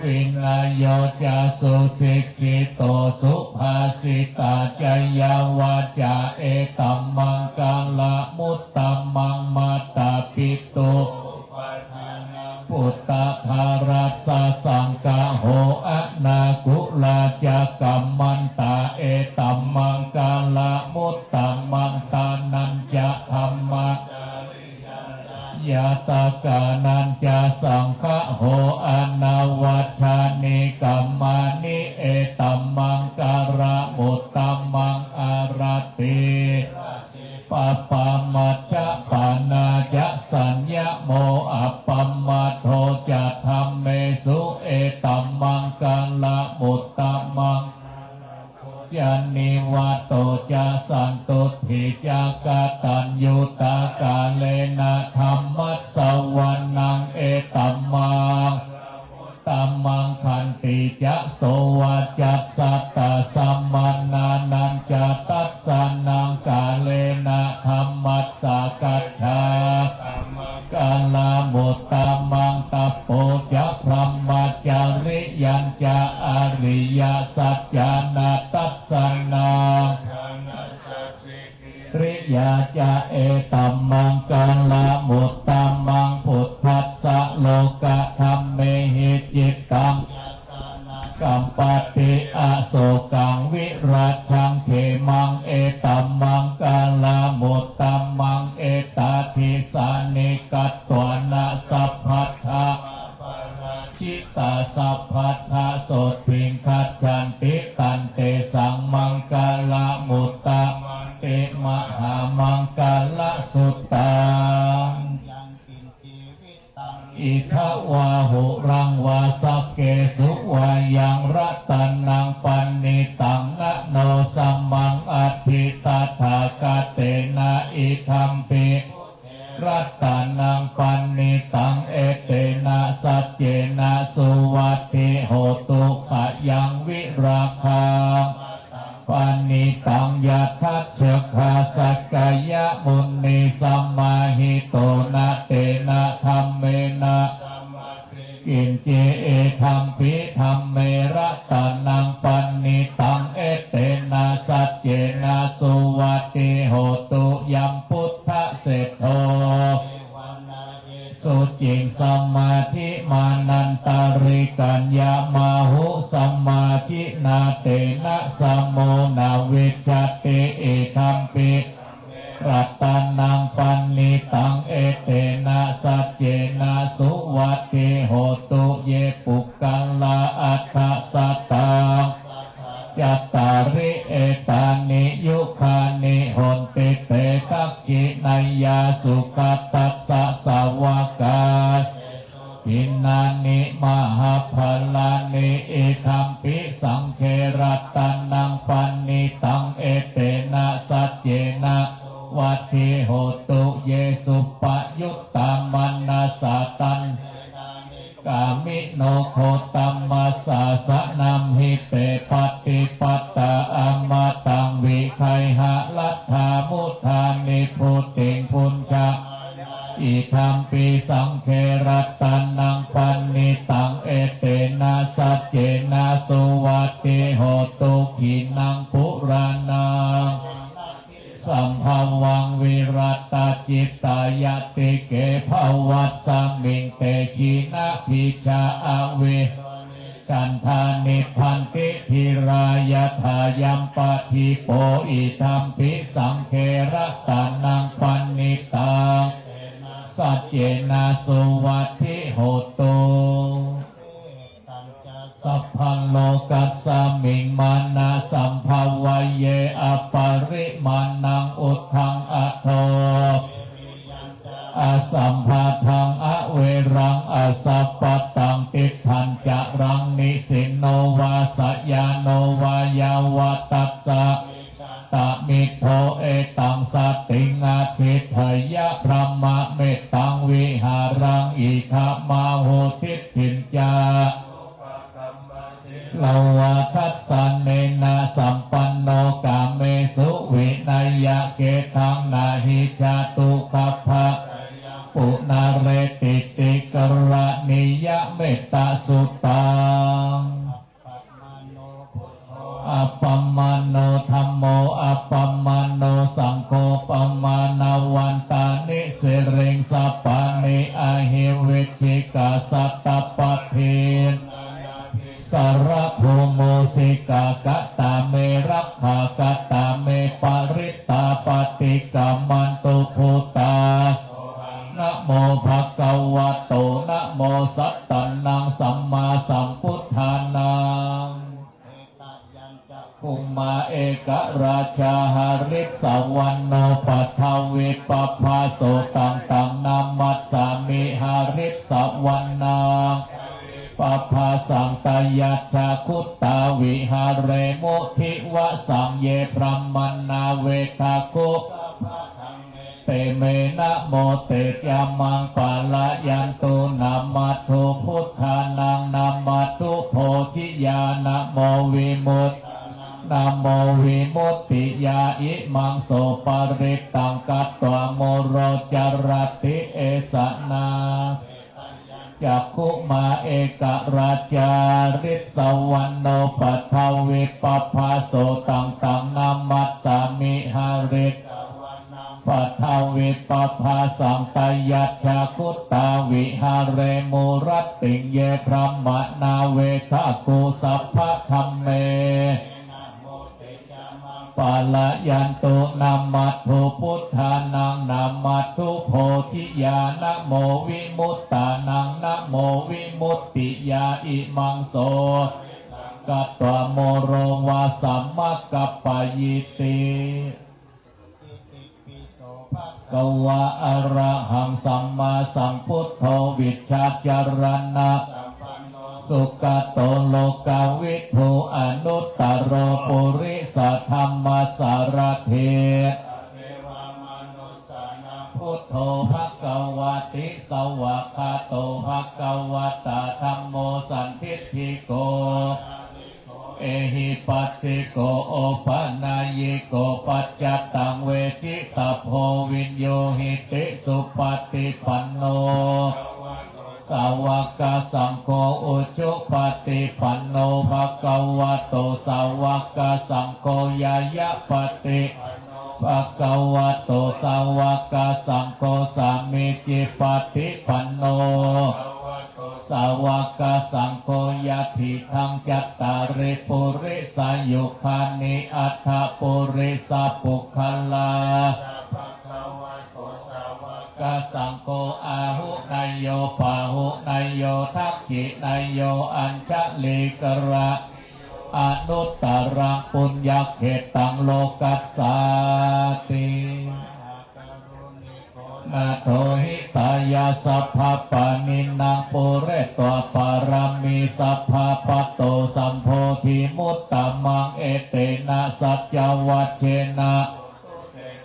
vinayo ca susikkhito, subhāsitā ca yā vācā etammaṅgalamuttamaṃ. Mātāpitu upaṭṭhānaṃ puttadārassa saṅgaho, anākulā ca kammantā etammaṅgala muttamaṃ. Dānañca dhamma ñātakānañca saṅgaho anavajjāni kammāni etammaṅgalamuttamaṃ. Āratī pāpā majjapānā ca saññamo appamādo ca dhammesu etammaṅgalamuttamaṃ. Ca nivāto ca santuṭṭhī ca kataññutā kālena dhammassavanaṃ etammaṅ tamaṅ. Khantī ca sovacassatā samaṇānañca dassanaṃ kālena dhammasākacchā kālamuttamaṃ. Tapo ca brahmacariyañca ariyasaccāna dassanaṃ riyā ca etammaṅgalamuttamaṃ. Phuṭṭhassa lokadhammehi cittaṃ kampati asokaṃ virajaṃ khemaṃ etammaṅgalamuttamaṃ. Etādisāni katvāna sabbattha jitā sabbattha sotthiṃ gacchanti tantesaṃ maṅgalamuttamanti. Mahāmaṅgalasuttaṃ. Idha vā huraṃ vā saggesu vā yaṃ ratanaṃ paṇītaṃ na no samaṃ atthi tathāgatena idampi ratanaṃ paṇītaṃ etena saccena suvatthi hotu. Khayaṃ virāgaṃ paṇītaṃ yadajjhagā sakyamunī samāhito na tena dhammena kiñci idampi dhamme ratanaṃ paṇītaṃ etena saccena suvatthi hotu. Yambuddhaseṭṭho suciṃ samādhimānantarikaññamāhu samādhinā tena samo na vijjati idampi ratanaṃ paṇītaṃ etena saccena suvatthi hotu. Ye puggalā aṭṭha sataṃ cattāri etāni yugāni honti te dakkhiṇeyyā sugatassa sāvakā dinnāni mahapphalāni idampi saṅghe ratanaṃ paṇītaṃ etena saccena suvatthi hotu. Ye suppayuttā manasā daṇ kāmino gotamasāsanamhi te pattipattā amataṃ vigayha laddhā mudhā nibbutiṃ bhuñjamānā idampi saṅghe ratanaṃ paṇītaṃ etena saccena suvatthi hotu. Khīṇaṃ purāṇaṃ sambhavaṃ virattacittāyatike bhavasmiṃ te khīṇabījā aviruḷhichandā nibbanti dhīrā yathāyampadīpo idampi saṅghe ratanaṃ paṇītaṃ saccena suvatthi hotu. Sabbalokasmiṃ mānasambhāvaye aparimāṇaṃ uddhaṃ adho asambādhaṃ averaṃ asapattaṃ. Tiṭṭhañcaraṃ nisinno vā sayāno vā yāvatassa vigatamiddho etaṃ satiṃ adhiṭṭheyya brahmametaṃ vihāraṃ idhamāhu. Diṭṭhiñca sīlavā dassanena sampanno kāmesu vineyya gedhaṃ na hi jātu gabbhaseyyaṃ punaretīti karaṇīya mettasuttaṃ. Appamāṇo dhammo appamāṇo saṅgho pamāṇavantāni siriṃsapāni ahi vicchikā satapadī Sarabū mūsikā katā me rakkhā, katā me parittā, paṭikkamantu bhūtā. Sohaṃ namo bhagavato, namo sattannaṃ sammāsambuddhānaṃ. Kumā ekarājā harissavaṇṇo paṭhavippabhāso, taṃ taṃ namassāmi harissavaṇṇaṃ pabhāsaṃ. Tayajja guttā viharemu divasaṃ, ye brāhmaṇā vedagu te me namo te ca maṃ pālayantu. Namatthu buddhānaṃ, namatthu bodhiyā, namo vimut namo vimuttiyā. Imaṃ so parittaṃ katvā moro carati esanā. Ca kumā ekarājā harissavaṇṇo paṭhavippabhāso, taṃ taṃ namassāmi harissavaṇṇaṃ paṭhavippabhāsaṃ. Tayajja guttā viharemu rattiṃ, ye brāhmaṇā vedagu sabbadhamme pālayantu. Namatthu buddhānaṃ, namatthu bodhiyā, namo vimuttānaṃ, namo vimuttiyā. Imaṃ so katvā moro vāsamakappayīti. Bhagavā arahaṃ sammāsambuddho vijjācaraṇa sugato lokavidū anuttaro purisadammasārathi buddho bhagavāti. Svākkhāto bhagavatā dhammo sandiṭṭhiko ehipassiko opanayiko paccattaṃ veditabbo viññūhīti. Supaṭipanno sāvakasaṅgho, ujupaṭipanno bhagavato sāvakasaṅgho, ñāyapaṭi bhagavato sāvakasaṅgho, sāmīcipaṭipanno sāvakasaṅgho, yadidaṃ cattāri purisayugāni aṭṭha purisapuggalā sāvakasaṅgho āhuneyyo pāhuneyyo dakkhiṇeyyo añjalikaraṇīyo anuttaraṃ puññakkhettaṃ lokassāti. Nātho hitāya sabbapāṇinaṃ pūretvā pāramī sabbā patto sambodhimuttamaṃ. Etena saccavajjena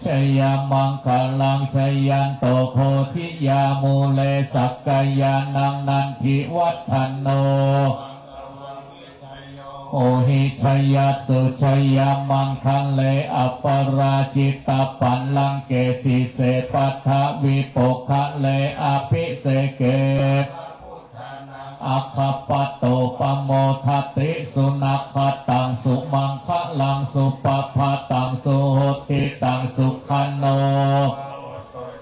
jayamaṅgalaṃ. Jayanto bodhiyā mūle sakyānaṃ nandivaḍḍhano, hohi jayassu jayamaṅgale. Aparājitapallaṅke sīse paṭhavipokkhare abhiseke aggappatto pamodati. Sunakkhattaṃ sumaṅgalaṃ supabhātaṃ suhuṭṭhitaṃ sukhaṇo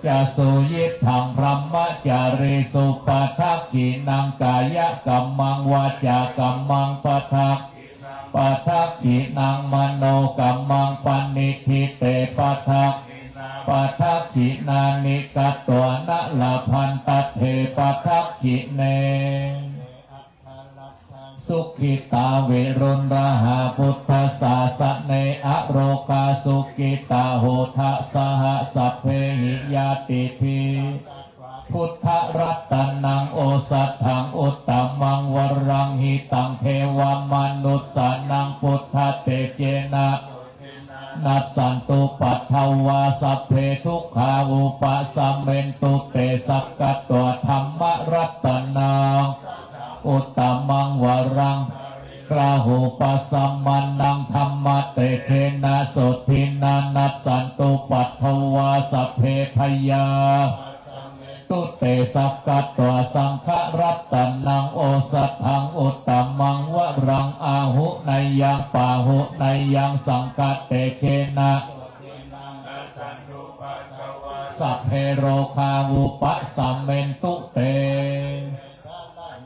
ca suyiṭṭhaṃ brahmacārisu. Padakkhiṇaṃ kāyakammaṃ vācākammaṃ padakkhiṇaṃ padakkhiṇaṃ manokammaṃ paṇidhī te padakkhiṇā. Padakkhiṇāni katvāna labhantatthe padakkhiṇe. Sukhitā viruḷhā buddhasāsane arogā sukhitā hotha saha sabbehi ñātibhi. Buddharatanaṃ osathaṃ uttamaṃ varaṃ hitaṃ devamanussānaṃ buddhatejena nassantupaddavā sabbe dukkhā vūpasamentu te. Sakkatvā dhammaratanaṃ uttamaṃ varaṃ pariḷāhūpasamanaṃ dhammatejena sotthinā nassantupaddavā sabbe bhayā tu te. Sakkatvā saṅgharatanaṃ osathaṃ uttamaṃ varaṃ āhuneyyaṃ pāhuneyyaṃ saṅghatejena sabbe rogā vūpasamentu te.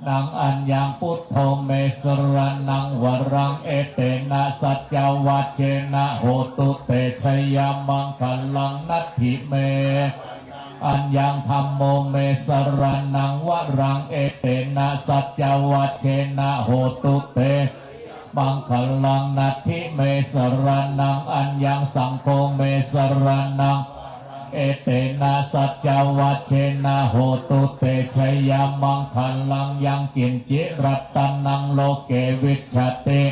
naṃ aññaṃ buddho me saraṇaṃ varaṃ etena saccavajjena hotu te jayamaṅgalaṃ. Natthi me aññaṃ dhammo me saraṇaṃ varaṃ etena saccavajjena hotu te maṅgalaṃ. Natthi me saraṇaṃ aññaṃ saṅgho me saraṇaṃ etena saccavajjena hotu te jayamaṅgalaṃ. Yaṅkiñci ratanaṃ loke vijjati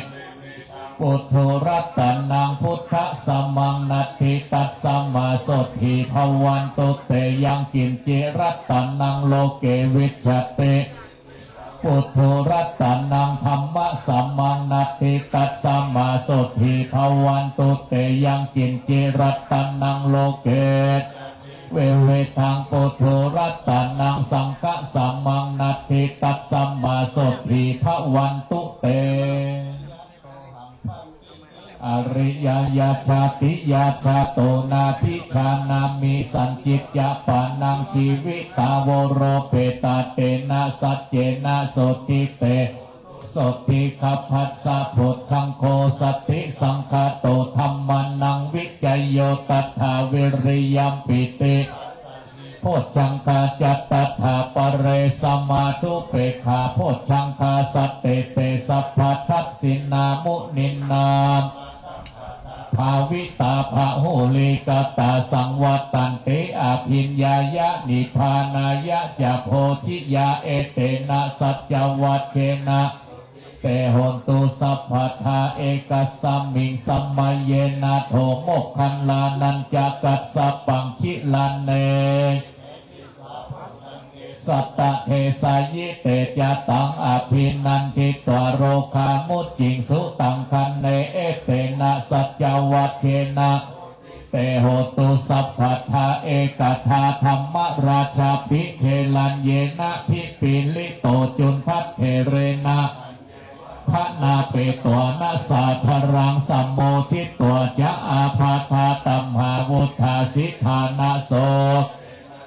buddhu ratanaṃ buddhasamaṃ natthi tasmā sotthī bhavantu te. Yaṅkiñci ratanaṃ loke vijjati buddhu ratanaṃ dhammasamaṃ natthi tasmā sotthī bhavantu te. Yaṅkiñci ratanaṃ loke vividhaṃ buddhu ratanaṃ saṅghasamaṃ natthi tasmā sotthī bhavantu te. Ariyā jātiyā jāto nābhijānāmi sañcicca pāṇaṃ jīvitā voropetā tena saccena sotthi te sotthi. Gabbhassa bojjhaṅgo satisaṅkhāto dhammānaṃ vicayo tathā vīriyampi ti bojjhaṅgā ca tathāpare samādhupekkhabojjhaṅgā sattete sabbadassinā muninā bhāvitā bahulīkatā saṃvattanti abhiññāya nibbānāya ca bodhiyā. Etena saccavajjena te hontu sabbadā ekasmiṃ samaye nātho moggallānañca kassapaṃ gilāne satta desayi te ca taṃ abhinanditvā rogā mucciṃsu taṅkhaṇe. Etena saccavajjena te hotu sabbadā ekadā dhammarājāpi gelaññenābhipīḷito cundattherena bhaṇāpetvāna sādaraṃ sammoditvā ca ābādhā tamhā vuṭṭhāsi ṭhānaso.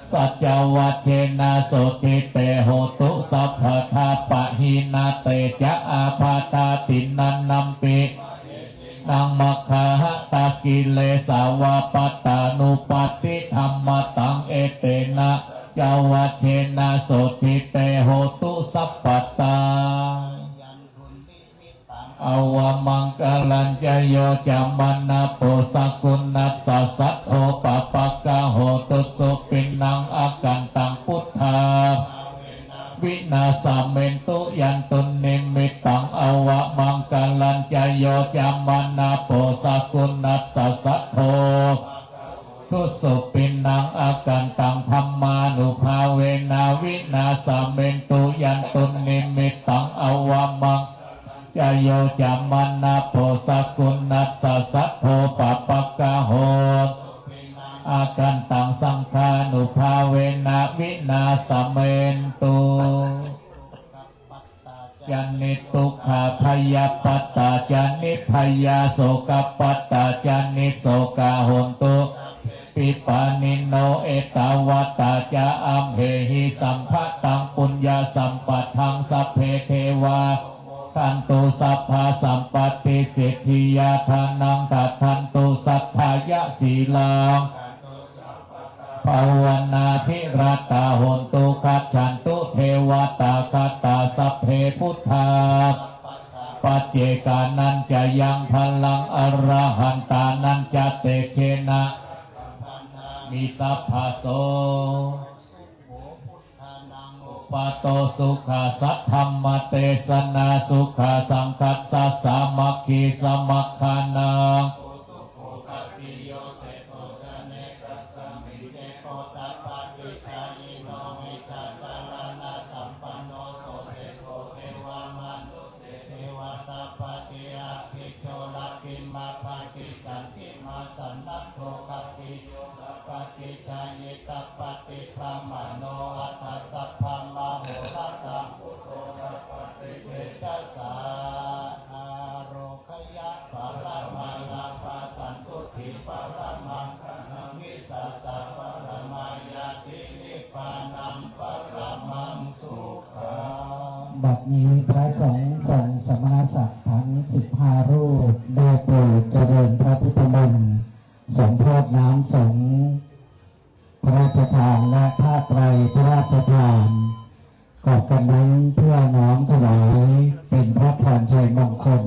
Saccavajjena sotthi te hotu sabbadā pahīnā te ca ābādhā tiṇṇannampi naṃ maggāhatakilesāvappattānuppattidhammataṃ. Etena saccavajjena sotthi te hotu sabbadā. Avamaṅgalañca yo cāmanāpo sakuṇassa saddo pāpaggaho dussupinaṃ akantaṃ buddhā vināsamentu. Yandunnimittaṃ avamaṅgalañca yo cāmanāpo sakuṇassa saddo dussupinaṃ akantaṃ dhammānubhāvena vināsamentu. Yandunnimittaṃ avamaṅgalañca yo cāmanāpo sakuṇassa saddo pāpaggaho akantaṃ saṅghānubhāvena vināsamentu. Ca niddukkhā bhayappattā ca nibbhayā sokappattā ca nissokā hontu sabbepi pāṇino. Ettāvatā ca amhehi sambhataṃ puññasampadaṃ sabbe devā nubodhantu sabbasampattisiddhiyā. Dānaṃ dadantu saddhāya sīlaṃ bhavanābhiratā hontu gacchantu devatāgatā. Sabbe buddhā paccekānañca yaṃ balaṃ arahantānañca tejena vandāmi sabbaso. Buddhānaṃ uppādo sukhā saddhammadesanā sukhā saṅghassa sāmaggī samaggānaṃ paṭicchāyitappati brāhmaṇo atha sabbamahorattaṃ buddho tapati tejasā. Ārogyaparamalābhasaṃ santuṭṭhiparamaṃ dhanaṃ vissāsaparamaṃ ñātiṃ nibbānaṃ paramaṃ sukhaṃ. พระสงฆ์ทรงสมณศักดิ์ทั้งสิบห้ารูปได้โปรดเจริญพระพุทธมนต์ สมโภชน้ำสงฆ์ พระราชทานและผ้าไตรพระราชทาน กอบกันนั้นเพื่อน้อมถวายเป็นพระพรชัยมงคล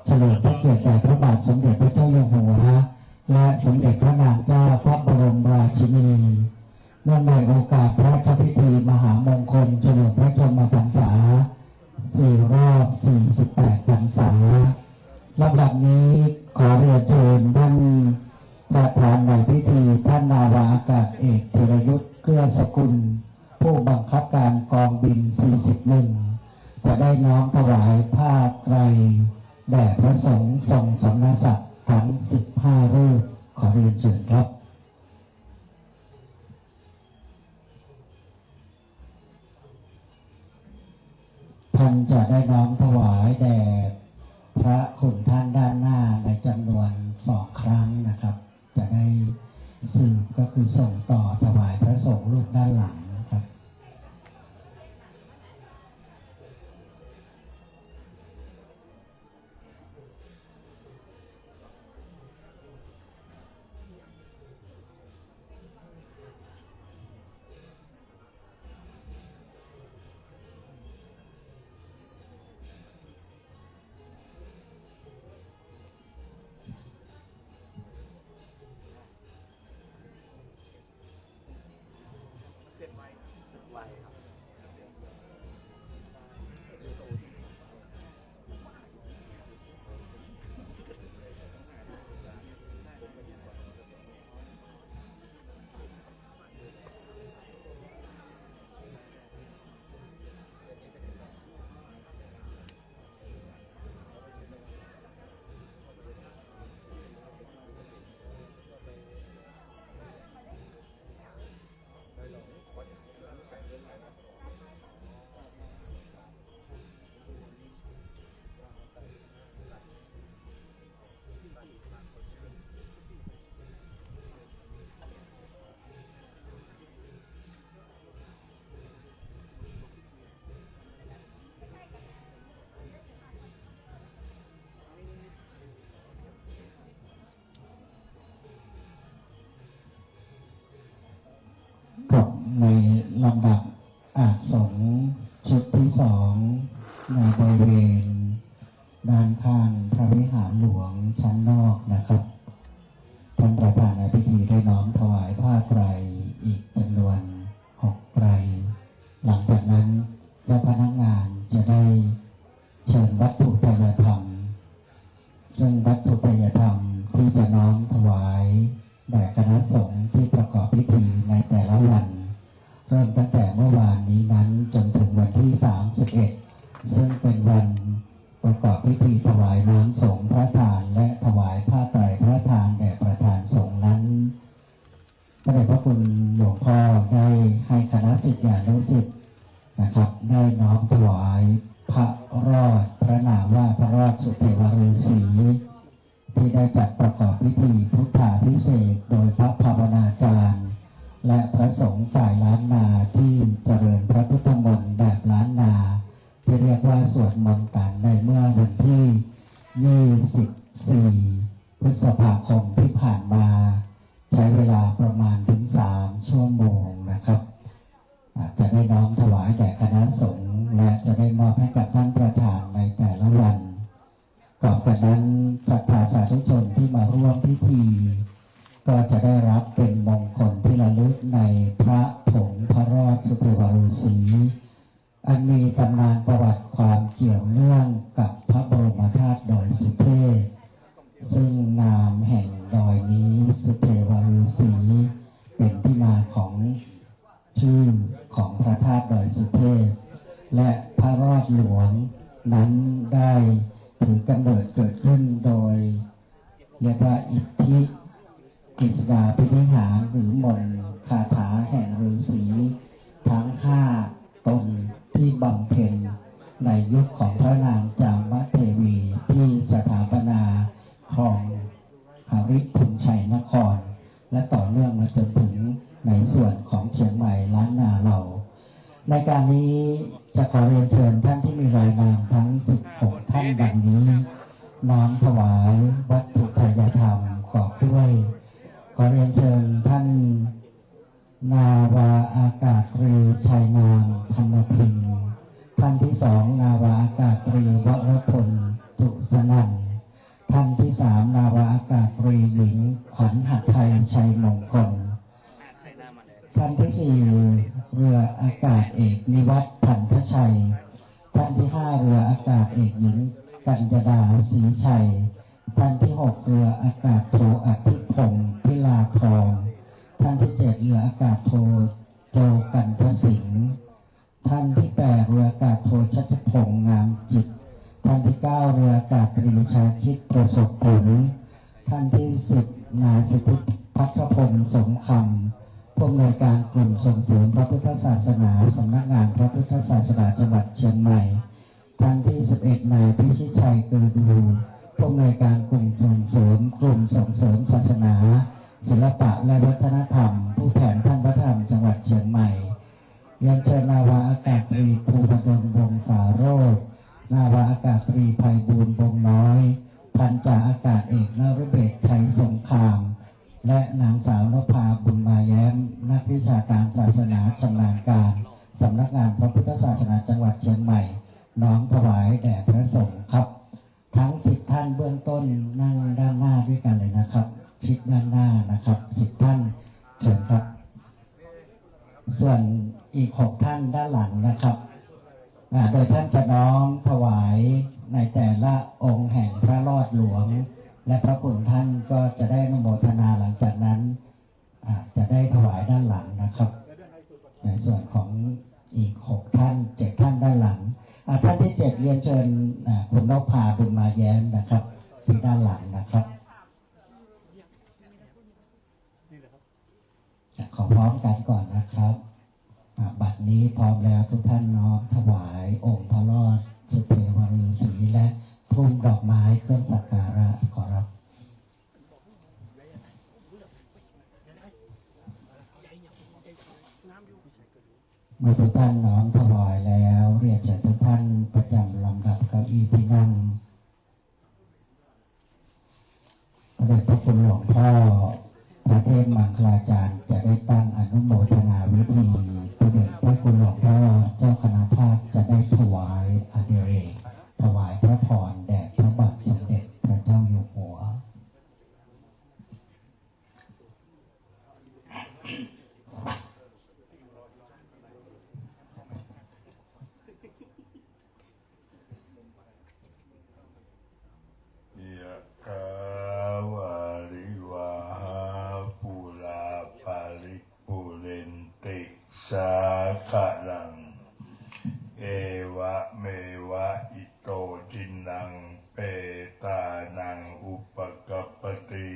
เฉลิมพระเกียรติแด่พระบาทสมเด็จพระเจ้าอยู่หัว และสมเด็จพระนางเจ้าพระบรมราชินี เนื่องในโอกาสพระราชพิธีมหามงคลเฉลิมพระชนมพรรษา สี่ รอบ สี่สิบแปด พรรษา ลำดับนี้ขอเรียนเชิญท่านประธานในพิธี ท่านนาวาอากาศเอกธีรยุทธ เกื้อสกุล ผู้บังคับการกองบิน สี่สิบเอ็ด จะได้น้อมถวายผ้าไตรแด่พระสงฆ์ทรงสมณศักดิ์ทั้งสิบห้ารูป ขอเรียนเชิญครับ ท่านจะได้น้อมถวายแด่พระคุณท่านด้านหน้าในจำนวนสองครั้งนะครับ จะได้สืบก็คือส่งต่อถวายพระสงฆ์รูปด้านหลังนะครับ เส้นไว ไวครับ ครับ ในลำดับอาสน์สงฆ์ชุดที่สอง ในบริเวณด้านข้างพระวิหารหลวงชั้นนอกนะครับ ท่านประธานในพิธีได้น้อมถวายผ้าไตรอีกจำนวนหกไตร หลังจากนั้นเจ้าพนักงานจะได้เชิญวัตถุไทยธรรม ซึ่งวัตถุไทยธรรมที่จะน้อมถวายแด่คณะสงฆ์ที่ประกอบพิธีในแต่ละวัน เริ่มตั้งแต่เมื่อวานนี้นั้นจนถึงวันที่ สามสิบเอ็ด ซึ่งเป็นวันประกอบพิธีถวายน้ำสงฆ์พระทาน และถวายผ้าไตรพระทานแด่ประธานสงฆ์นั้น พระเดชพระคุณหลวงพ่อได้ให้คณะศิษยานุศิษย์นะครับ ได้น้อมถวายพระรอด พระนามว่าพระรอดสุเทวฤๅษี ที่ได้จัดประกอบพิธีพุทธาภิเษกโดยพระภาวนาจารย์ และพระสงฆ์ฝ่ายล้านนาที่เจริญพระพุทธมนต์แบบล้านนา ที่เรียกว่าสวดมนต์กันในเมื่อวันที่ ยี่สิบสี่ พฤษภาคมที่ผ่านมา ใช้เวลาประมาณถึงสามชั่วโมงนะครับ อ่า จะได้น้อมถวายแด่คณะสงฆ์ และจะได้มอบให้กับท่านประธานในแต่ละวัน ต่อไปนั้นศรัทธาสาธุชนที่มาร่วมพิธี ก็จะได้รับเป็นมงคลที่ระลึกในพระผงพระรอดสุเทวฤๅษี อันมีตำนานประวัติความเกี่ยวเนื่องกับพระบรมธาตุดอยสุเทพ ซึ่งนามแห่งดอยนี้สุเทวฤๅษี เป็นที่มาของชื่อของพระธาตุดอยสุเทพ และพระรอดหลวงนั้นได้ถือกำเนิดเกิดขึ้นโดย เรียกว่าอิทธิกฤษฎาภินิหาร หรือมนต์คาถาแห่งฤๅษีทั้งห้าตนที่บำเพ็ญในยุคของพระนางจามเทวี ที่สถาปนาครองหริภุญชัยนคร และต่อเนื่องมาจนถึงในส่วนของเชียงใหม่ล้านนาเรา ในการนี้จะขอเรียนเชิญท่านที่มีรายนามทั้งสิบหกท่านดังนี้ น้อมถวายวัตถุทายธรรมประกอบด้วย ขอเรียนเชิญท่านนาวาอากาศตรีชัยนาม ธรรมพิงค์ ท่านที่สอง นาวาอากาศตรีวรพล ตุสนันท์ ท่านที่สาม นาวาอากาศตรีหญิง ขวัญหทัย ชัยมงคล ท่านที่สี่ เรืออากาศเอก นิวัฒน์ พันธชัย ท่านที่ห้า เรืออากาศเอกหญิง กัญญาดา ศรีชัย ท่านที่หก เรืออากาศโท อธิพงษ์ พิลาทอง ท่านที่เจ็ด เรืออากาศโท โจ กันทสิงห์ ท่านที่แปด เรืออากาศโท ชัชพงษ์ งามจิต ท่านที่เก้า เรืออากาศตรีชาคิด ประสบผล ท่านที่สิบ นายสิทธิพัฒพงษ์ สมคำ ผู้อำนวยการกลุ่มส่งเสริมพระพุทธศาสนา สำนักงานพระพุทธศาสนาจังหวัดเชียงใหม่ ท่านที่สิบเอ็ด นายพิชิตชัย เกิดดู ผู้อำนวยการกลุ่มส่งเสริม กลุ่มส่งเสริมศาสนา ศิลปะและวัฒนธรรม ผู้แทนท่านพระธรรมจังหวัดเชียงใหม่ เรียนเชิญนาวาอากาศตรี ภูบดล วงศาโรจน์ นาวาอากาศตรี ไพบูลย์ วงศ์น้อย พันจ่าอากาศเอก นฤเบศร ชัยสงคราม และนางสาวนภา บุญมาแย้ม นักวิชาการศาสนาชำนาญการ สำนักงานพระพุทธศาสนาจังหวัดเชียงใหม่ น้อมถวายแด่พระสงฆ์ครับ ทั้งสิบท่านเบื้องต้นนั่งด้านหน้าด้วยกันเลยนะครับ ชิดด้านหน้านะครับ สิบท่าน เชิญครับ ส่วนอีกหกท่านด้านหลังนะครับ อ่า โดยท่านจะน้อมถวายในแต่ละองค์แห่งพระรอดหลวง และพระคุณท่านก็จะได้อนุโมทนาหลังจากนั้น อ่า จะได้ถวายด้านหลังนะครับ ในส่วนของอีกหกท่าน เจ็ดท่านด้านหลัง อ่า ท่านที่เจ็ด เรียนเชิญ อ่า คุณนพภา บุญมาแย้มนะครับ ที่ด้านหลังนะครับ ขอพร้อมกันก่อนนะครับ อ่า บัดนี้พร้อมแล้วทุกท่านน้อมถวายองค์พระรอดสุเทวฤๅษีและพุ่มดอกไม้เครื่องสักการะขอรับ เมื่อทุกท่านน้อมถวายแล้ว เรียนเชิญทุกท่านประจำลำดับเก้าอี้ที่นั่ง พระเดชพระคุณหลวงพ่อพระเทพมังคลาจารย์จะได้ตั้งอนุโมทนาวิธี พระเดชพระคุณหลวงพ่อเจ้าคณะภาคจะได้ถวายอดิเรก ถวายพระพรแด่พระบาทสมเด็จพระเจ้าอยู่หัว Yathā vārivahā pūrā paripūrenti sāgaraṃ, evameva ito dinnaṃ petānaṃ upakappati.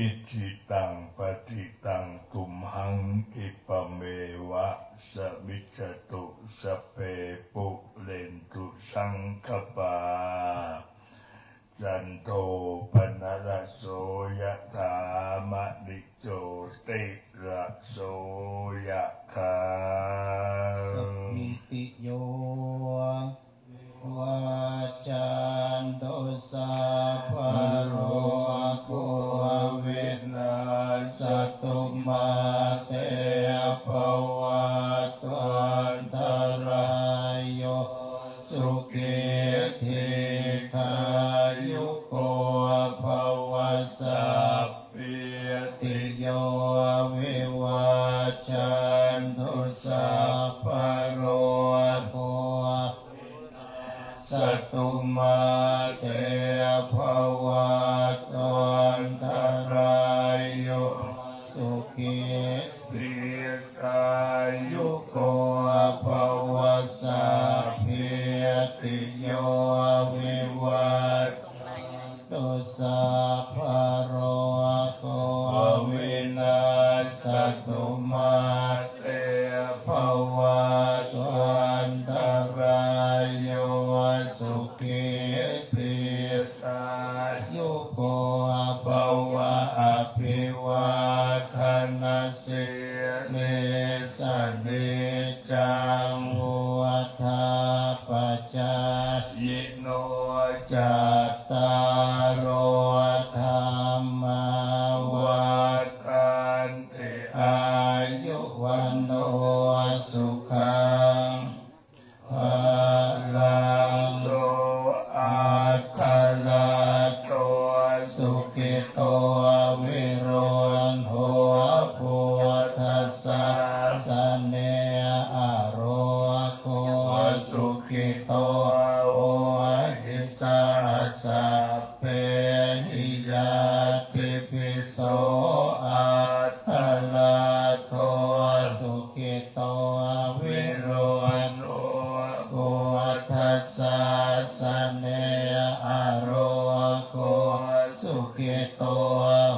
Icchitaṃ patthitaṃ tumhaṃ khippameva samijjhatu, sabbe pūrentu saṅkappā, cando paṇṇaraso yathā, maṇi jotiraso yathā. Sabbītiyo vivajjantu, sabbarogo vinassatu, mā te bhavatvantarāyo, sukhī dīghāyuko bhava. Sab bītiyo vivajjantu, sabbarogo vinassatu, mā te bhavatvantarāyo, sukhī dīghāyuko bhava. Sabbītiyo vivajjantu, sabbarogo vinassatu, mā te bhavatvantarāyo, sukhī dīghāyuko bhava. Abhivādanasīlissa niccaṃ atthaladdho sukhito viruḷho buddhasāsane arogo sukhito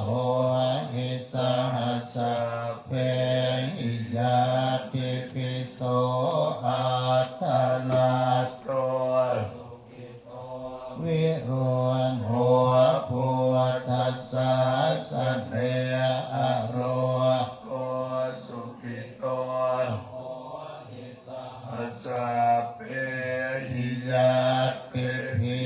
hohi saha sabbehi ñātibhi so atthaladdho viruḷho buddhasāsane arogo sukhito sabbehi ñātibhi.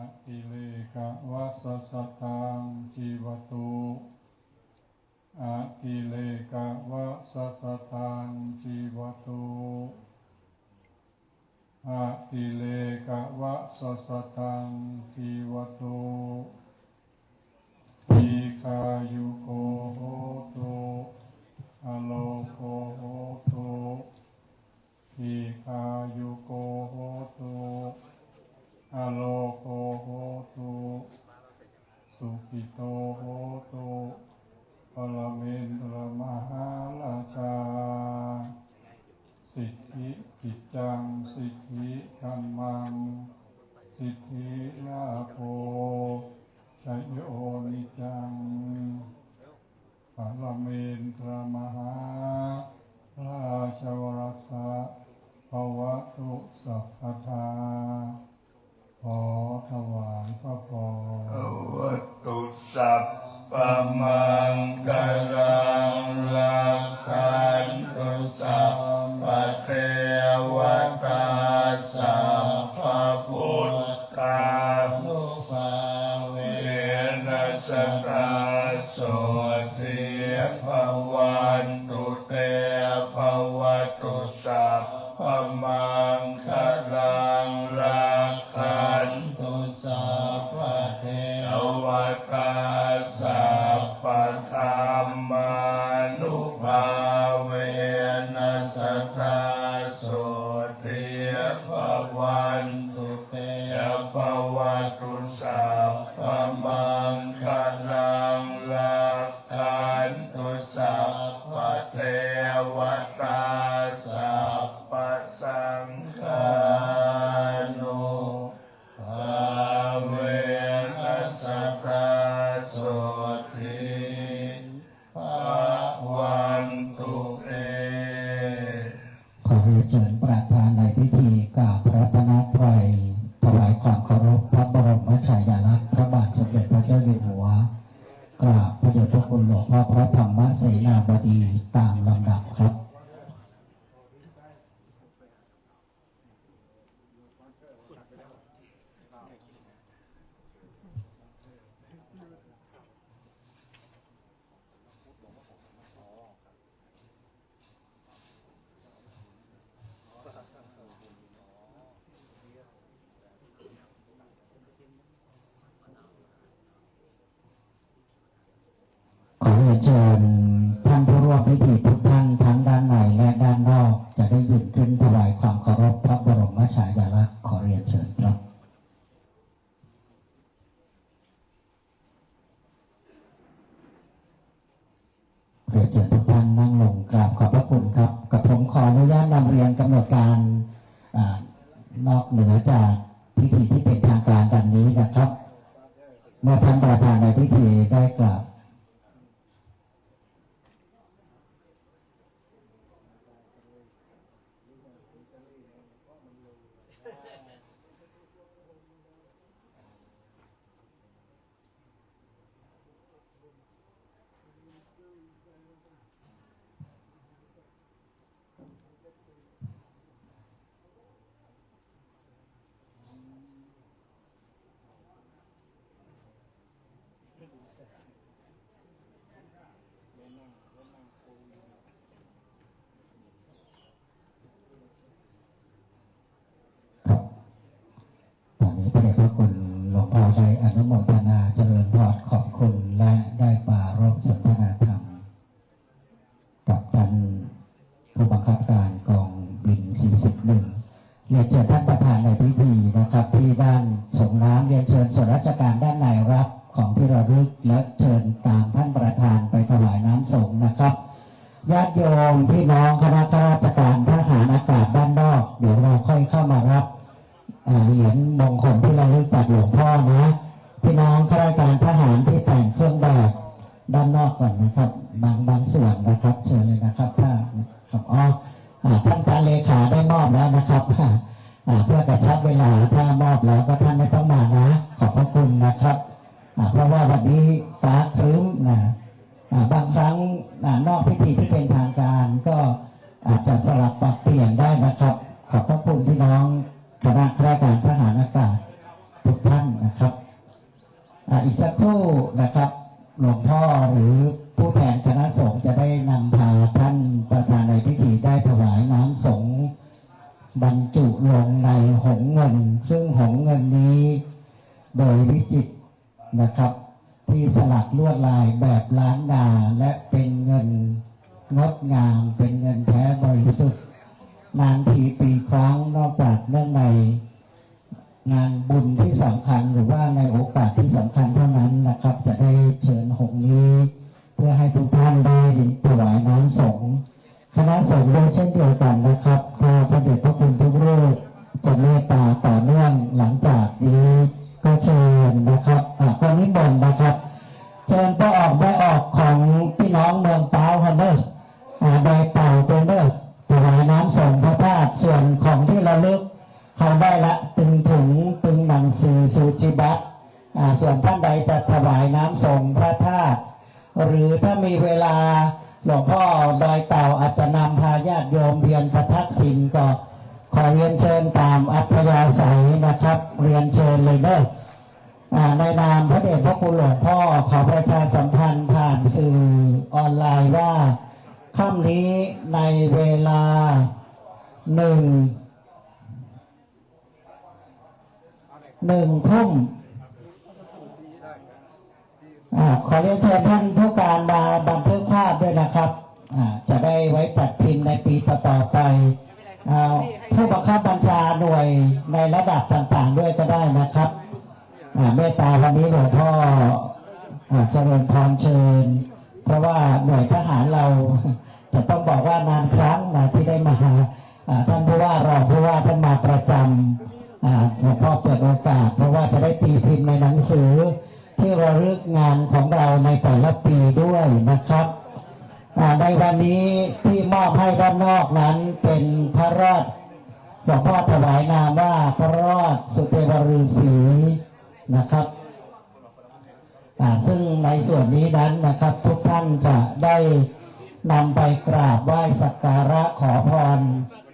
Atirekavasasataṃ cīvatu. Atirekavasasataṃ cīvatu. Atirekavasasataṃ cīvatu. Dīghāyuko hotu. Arogo hotu. Dīghāyuko hotu. Arogo hotu. Sukhito hotu. Parlamendramahārājā. Siddhikiccaṃ siddhidhammaṃ siddhilābho jayo niccaṃ. Parlamendramahārājavaraṃ bhavatu sabbadā. ขอถวายพระพร Bhavatu sabbamaṅgalaṃ rakkhantu sabbadevatā sabbabuddhānubhāvena sadā sotthī bhavantu te. Bhavatu sabbamaṅgalaṃ rakkhantu sabbadevatā sabbadhammānubhāvena sadā sotthī bhavantu te. Bhavatu sabbamaṅgalaṃ rakkhantu sabbadevatā sabbasaṅghānubhāvena sadā sotthī bhavantu te. ขอเรียนเชิญประธานในพิธีกราบพระรัตนตรัย ถวายความเคารพพระบรมฉายาลักษณ์พระบาทสมเด็จพระเจ้าอยู่หัว กราบพระเดชพระคุณหลวงพ่อพระธรรมเสนาบดีตามลำดับครับ ขอเรียนเชิญท่านผู้ร่วมพิธีทุกท่านทั้งด้านในและด้านนอก จะได้ยืนขึ้นถวายความเคารพพระบรมฉายาลักษณ์ ขอเรียนเชิญครับ เรียนเชิญทุกท่านนั่งลงกราบขอบพระคุณครับ กับผมขออนุญาตนำเรียนกำหนดการ อ่า นอกเหนือจากพิธีที่เป็นทางการดังนี้นะครับ เมื่อท่านประธานในพิธีได้กราบ Thank you. ระลึกและเชิญตามท่านประธานไปถวายน้ำสงฆ์นะครับ ญาติโยมพี่น้องคณะข้าราชการทหารอากาศด้านนอก เดี๋ยวเราค่อยเข้ามารับ อ่า เหรียญมงคลที่ระลึกจากหลวงพ่อนะ พี่น้องข้าราชการทหารที่แต่งเครื่องแบบด้านนอกก่อนนะครับ บาง บางส่วนนะครับ เชิญเลยนะครับ ถ้า ครับ อ๋อ อ่า ท่านประธานเลขาได้มอบแล้วนะครับ อ่า เพื่อกระชับเวลา ถ้ามอบแล้วก็ท่านไม่ต้องมานะ ขอบพระคุณนะครับ อ่า เพราะว่าวันนี้ฟ้าครึ้มนะ อ่า บางครั้ง อ่า นอกพิธีที่เป็นทางการก็อาจจะสลับปรับเปลี่ยนได้นะครับ ขอบพระคุณพี่น้องคณะข้าราชการทหารอากาศทุกท่านนะครับ อ่า อีกสักครู่นะครับ หลวงพ่อหรือผู้แทนคณะสงฆ์จะได้นำพาท่านประธานในพิธีได้ถวายน้ำสงฆ์บรรจุลงในหงส์เงิน ซึ่งหงส์เงินนี้โดยวิจิตรนะครับ ที่สลักลวดลายแบบล้านนา และเป็นเงินงดงาม เป็นเงินแท้บริสุทธิ์ นานทีปีครั้ง นอกจากเนื่องในงานบุญที่สำคัญ หรือว่าในโอกาสที่สำคัญเท่านั้นนะครับ จะได้เชิญหงส์นี้ เพื่อให้ทุกท่านได้ถวายน้ำสงฆ์ คณะสงฆ์ด้วยเช่นเดียวกันนะครับ ถ้าพระเดชพระคุณทุกรูปจะเมตตาต่อเนื่องหลังจากนี้ก็เชิญนะครับ อ่ะ ก็นิมนต์นะครับ เชิญป้อออกแม่ออกของพี่น้องเมืองพร้าวเฮาเด้อ อ่า ดอยเต่าเด้อ ถวายน้ำสงฆ์พระธาตุ ส่วนของที่ระลึกเฮาได้ละ ตึงถุง ตึงหนังสือสูจิบัตร อ่า ส่วนท่านใดจะถวายน้ำสงฆ์พระธาตุ หรือถ้ามีเวลา หลวงพ่อดอยเต่าอาจจะนำพาญาติโยมเวียนประทักษิณ ก็ขอเรียนเชิญตามอัธยาศัยนะครับ เรียนเชิญเลยเด้อ อ่า ในนามพระเดชพระคุณหลวงพ่อ ขอประชาสัมพันธ์ผ่านสื่อออนไลน์ว่า ค่ำนี้ในเวลาหนึ่ง หนึ่งทุ่ม อ่า ขอเรียนเชิญท่านผู้การมาบันทึกภาพด้วยนะครับ อ่า จะได้ไว้จัดพิมพ์ในปีต่อๆไป อ่า ผู้บังคับบัญชาหน่วยในระดับต่างๆด้วยก็ได้นะครับ อ่า เมตตาวันนี้หลวงพ่อ อ่า เจริญพรเชิญ เพราะว่าหน่วยทหารเรา จะต้องบอกว่านานครั้งนะที่ได้มา อ่า ท่านผู้ว่ารองผู้ว่าท่านมาประจำ อ่า หลวงพ่อเปิดโอกาส เพราะว่าจะได้ตีพิมพ์ในหนังสือที่ระลึกงานของเราในแต่ละปีด้วยนะครับ อ่า ในวันนี้ที่มอบให้ด้านนอกนั้นเป็นพระรอด หลวงพ่อถวายนามว่าพระรอดสุเทวฤๅษีนะครับ อ่า ซึ่งในส่วนนี้นั้นนะครับ ทุกท่านจะได้นำไปกราบไหว้สักการะขอพร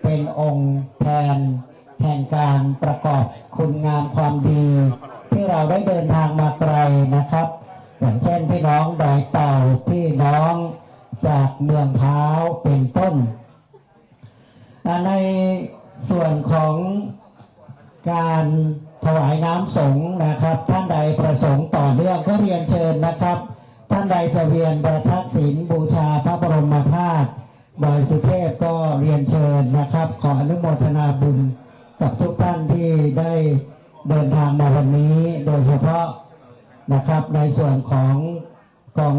เป็นองค์แทนแห่งการประกอบคุณงามความดี ที่เราได้เดินทางมาไกลนะครับ อย่างเช่นพี่น้องดอยเต่า พี่น้องจากเมืองพร้าวเป็นต้น อ่า ในส่วนของการถวายน้ำสงฆ์นะครับ ท่านใดประสงค์ต่อเนื่องก็เรียนเชิญนะครับ ท่านใดจะเวียนประทักษิณบูชาพระบรมธาตุดอยสุเทพก็เรียนเชิญนะครับ ขออนุโมทนาบุญกับทุกท่านที่ได้เดินทางมาวันนี้ โดยเฉพาะนะครับ ในส่วนของกอง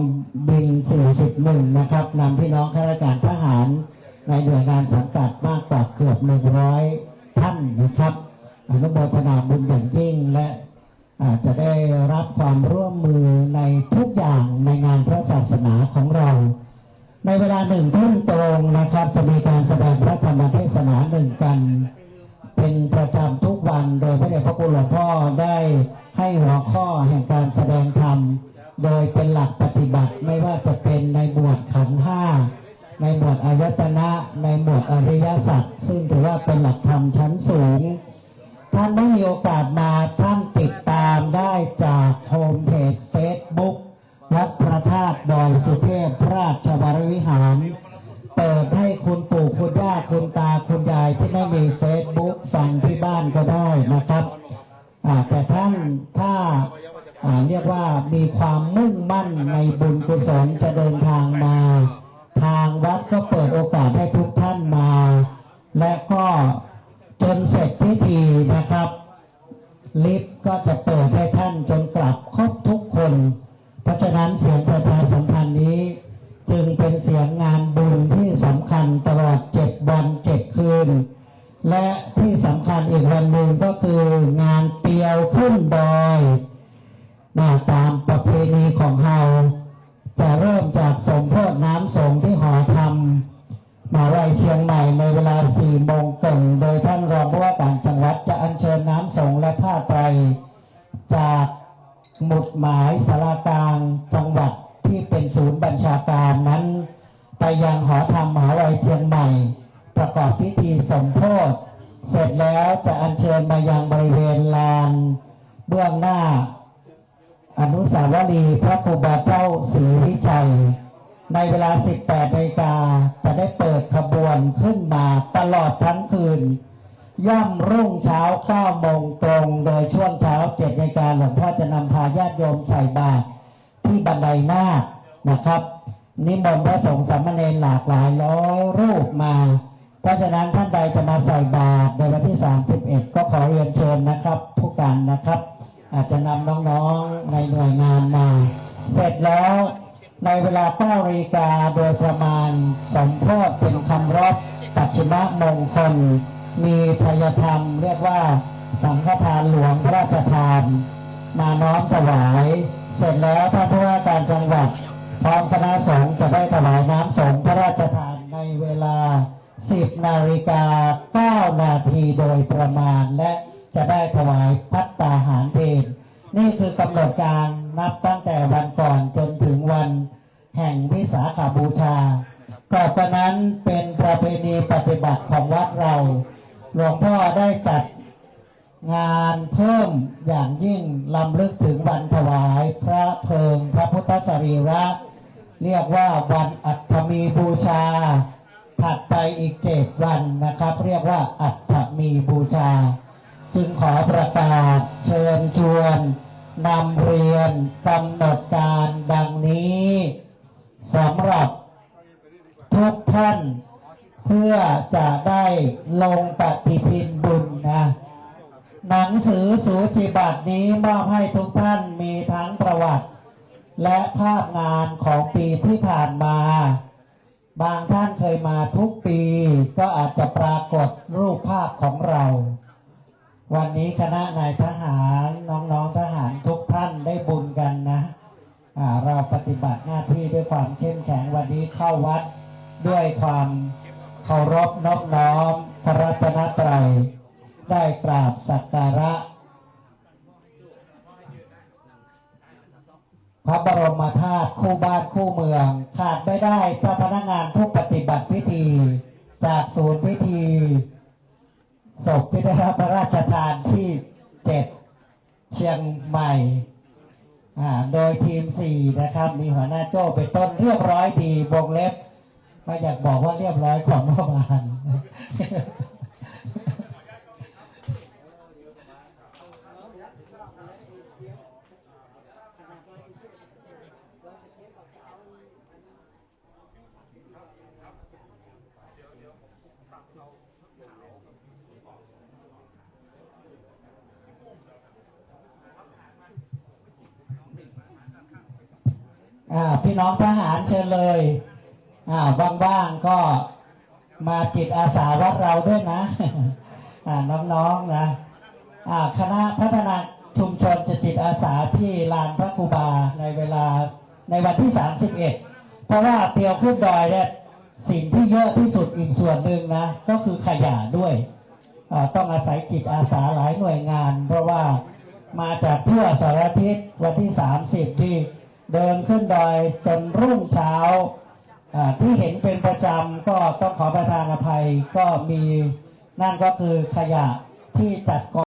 บิน สี่สิบเอ็ด นะครับ นำพี่น้องข้าราชการทหารในหน่วยงานสังกัดมากกว่าเกือบ หนึ่งร้อย ท่านนะครับ อนุโมทนาบุญอย่างยิ่ง และอาจจะได้รับความร่วมมือในทุกอย่างในงานพระศาสนาของเรา ในเวลาหนึ่งทุ่มตรงนะครับ จะมีการแสดงพระธรรมเทศนาหนึ่งกัน เป็นประจำทุกวัน โดยพระเดชพระคุณหลวงพ่อได้ให้หัวข้อแห่งการแสดงธรรม โดยเป็นหลักปฏิบัติ ไม่ว่าจะเป็นในหมวดขันธ์ห้า ในหมวดอายตนะ ในหมวดอริยสัจ ซึ่งถือว่าเป็นหลักธรรมชั้นสูง ท่านไม่มีโอกาสมา ท่านติดตามได้จากโฮมเพจ Facebook วัดพระธาตุดอยสุเทพราชวรวิหาร เปิดให้คุณปู่คุณย่าคุณตาคุณยายที่ไม่มี Facebook ฟังที่บ้านก็ได้นะครับ อ่า แต่ท่านถ้า อ่า เรียกว่ามีความมุ่งมั่นในบุญกุศลจะเดินทางมา ทางวัดก็เปิดโอกาสให้ทุกท่านมา และก็จนเสร็จพิธีนะครับ ลิฟต์ก็จะเปิดให้ท่านจนกลับครบทุกคน เพราะฉะนั้นเสียงประชาสัมพันธ์นี้จึงเป็นเสียงงานบุญที่สำคัญตลอดเจ็ดวันเจ็ดคืน และที่สำคัญอีกวันหนึ่งก็คืองานเตียวขึ้นดอยนะ ตามประเพณีของเรา จะเริ่มจากสมโภชน้ำสงฆ์ที่หอธรรมมหาวิทยาลัยเชียงใหม่ในเวลาสี่โมงตรง โดยท่านรองผู้ว่าการจังหวัดจะอัญเชิญน้ำสงฆ์และผ้าไตรจากหมุดหมายศาลากลางจังหวัดที่เป็นศูนย์บัญชาการนั้น ไปยังหอธรรมมหาวิทยาลัยเชียงใหม่ ประกอบพิธีสมโภช เสร็จแล้วจะอัญเชิญมายังบริเวณลานเบื้องหน้า อนุสาวรีย์พระครูบาเจ้าศรีวิชัย ในเวลา สิบแปดนาฬิกา จะได้เปิดขบวนขึ้นมาตลอดทั้งคืน ย่ำรุ่งเช้า เก้าโมงตรง โดยช่วงเช้า เจ็ดนาฬิกา หลวงพ่อจะนำพาญาติโยมใส่บาตรที่บันไดนาคนะครับ นิมนต์พระสงฆ์สามเณรหลากหลายร้อยรูปมา เพราะฉะนั้นท่านใดจะมาใส่บาตรในวันที่ สามสิบเอ็ด ก็ขอเรียนเชิญนะครับ ผู้การนะครับ อาจจะนำน้องๆในหน่วยงานมา เสร็จแล้วในเวลา เก้านาฬิกาโดยประมาณ สมโภชเป็นคำรบปัจฉิมมงคล มีไทยธรรมเรียกว่าสังฆทานหลวงพระราชทาน มาน้อมถวาย เสร็จแล้วท่านผู้ว่าการจังหวัดพร้อมคณะสงฆ์จะได้ถวายน้ำสงฆ์พระราชทานในเวลา สิบนาฬิกา เก้านาทีโดยประมาณ และจะได้ถวายภัตตาหารเพล นี่คือกำหนดการนับตั้งแต่วันก่อนจนถึงวันแห่งวิสาขบูชา ต่อไปนั้นเป็นประเพณีปฏิบัติของวัดเรา หลวงพ่อได้จัดงานเพิ่มอย่างยิ่ง รำลึกถึงวันถวายพระเพลิงพระพุทธสรีระ เรียกว่าวันอัฐมีบูชา ถัดไปอีกเจ็ดวันนะครับ เรียกว่าอัฐมีบูชา จึงขอประกาศเชิญชวนนำเรียนกำหนดการดังนี้ สำหรับทุกท่าน เพื่อจะได้ลงปฏิทินบุญนะ หนังสือสูจิบัตรนี้มอบให้ทุกท่าน มีทั้งประวัติ และภาพงานของปีที่ผ่านมา บางท่านเคยมาทุกปี ก็อาจจะปรากฏรูปภาพของเรา วันนี้คณะนายทหาร น้องๆทหารทุกท่านได้บุญกันนะ อ่า เราปฏิบัติหน้าที่ด้วยความเข้มแข็ง วันนี้เข้าวัดด้วยความเคารพนอบน้อมพระรัตนตรัย ได้กราบสักการะ พระบรมธาตุคู่บ้านคู่เมือง ขาดไม่ได้เจ้าพนักงานผู้ปฏิบัติพิธี จากศูนย์พิธีศพที่ได้รับพระราชทานที่เจ็ด เชียงใหม่ อ่า โดยทีมสี่นะครับ มีหัวหน้าโจ้เป็นต้น เรียบร้อยดี วงเล็บ ไม่อยากบอกว่าเรียบร้อยกว่าเมื่อวาน อ่า พี่น้องทหารเชิญเลย อ่า ว่างๆก็มาจิตอาสาวัดเราด้วยนะ อ่า น้องๆนะ อ่า คณะพัฒนาชุมชนจะจิตอาสาที่ลานพระครูบาในเวลา ในวันที่ สามสิบเอ็ด เพราะว่าเตียวขึ้นดอยเนี่ย สิ่งที่เยอะที่สุดอีกส่วนหนึ่งนะ ก็คือขยะด้วย อ่า ต้องอาศัยจิตอาสาหลายหน่วยงาน เพราะว่ามาจากทั่วสารทิศ วันที่ สามสิบ ที่เดินขึ้นดอยจนรุ่งเช้า อ่า ที่เห็นเป็นประจำก็ต้องขอประทานอภัย ก็มี นั่นก็คือขยะที่จัดกอง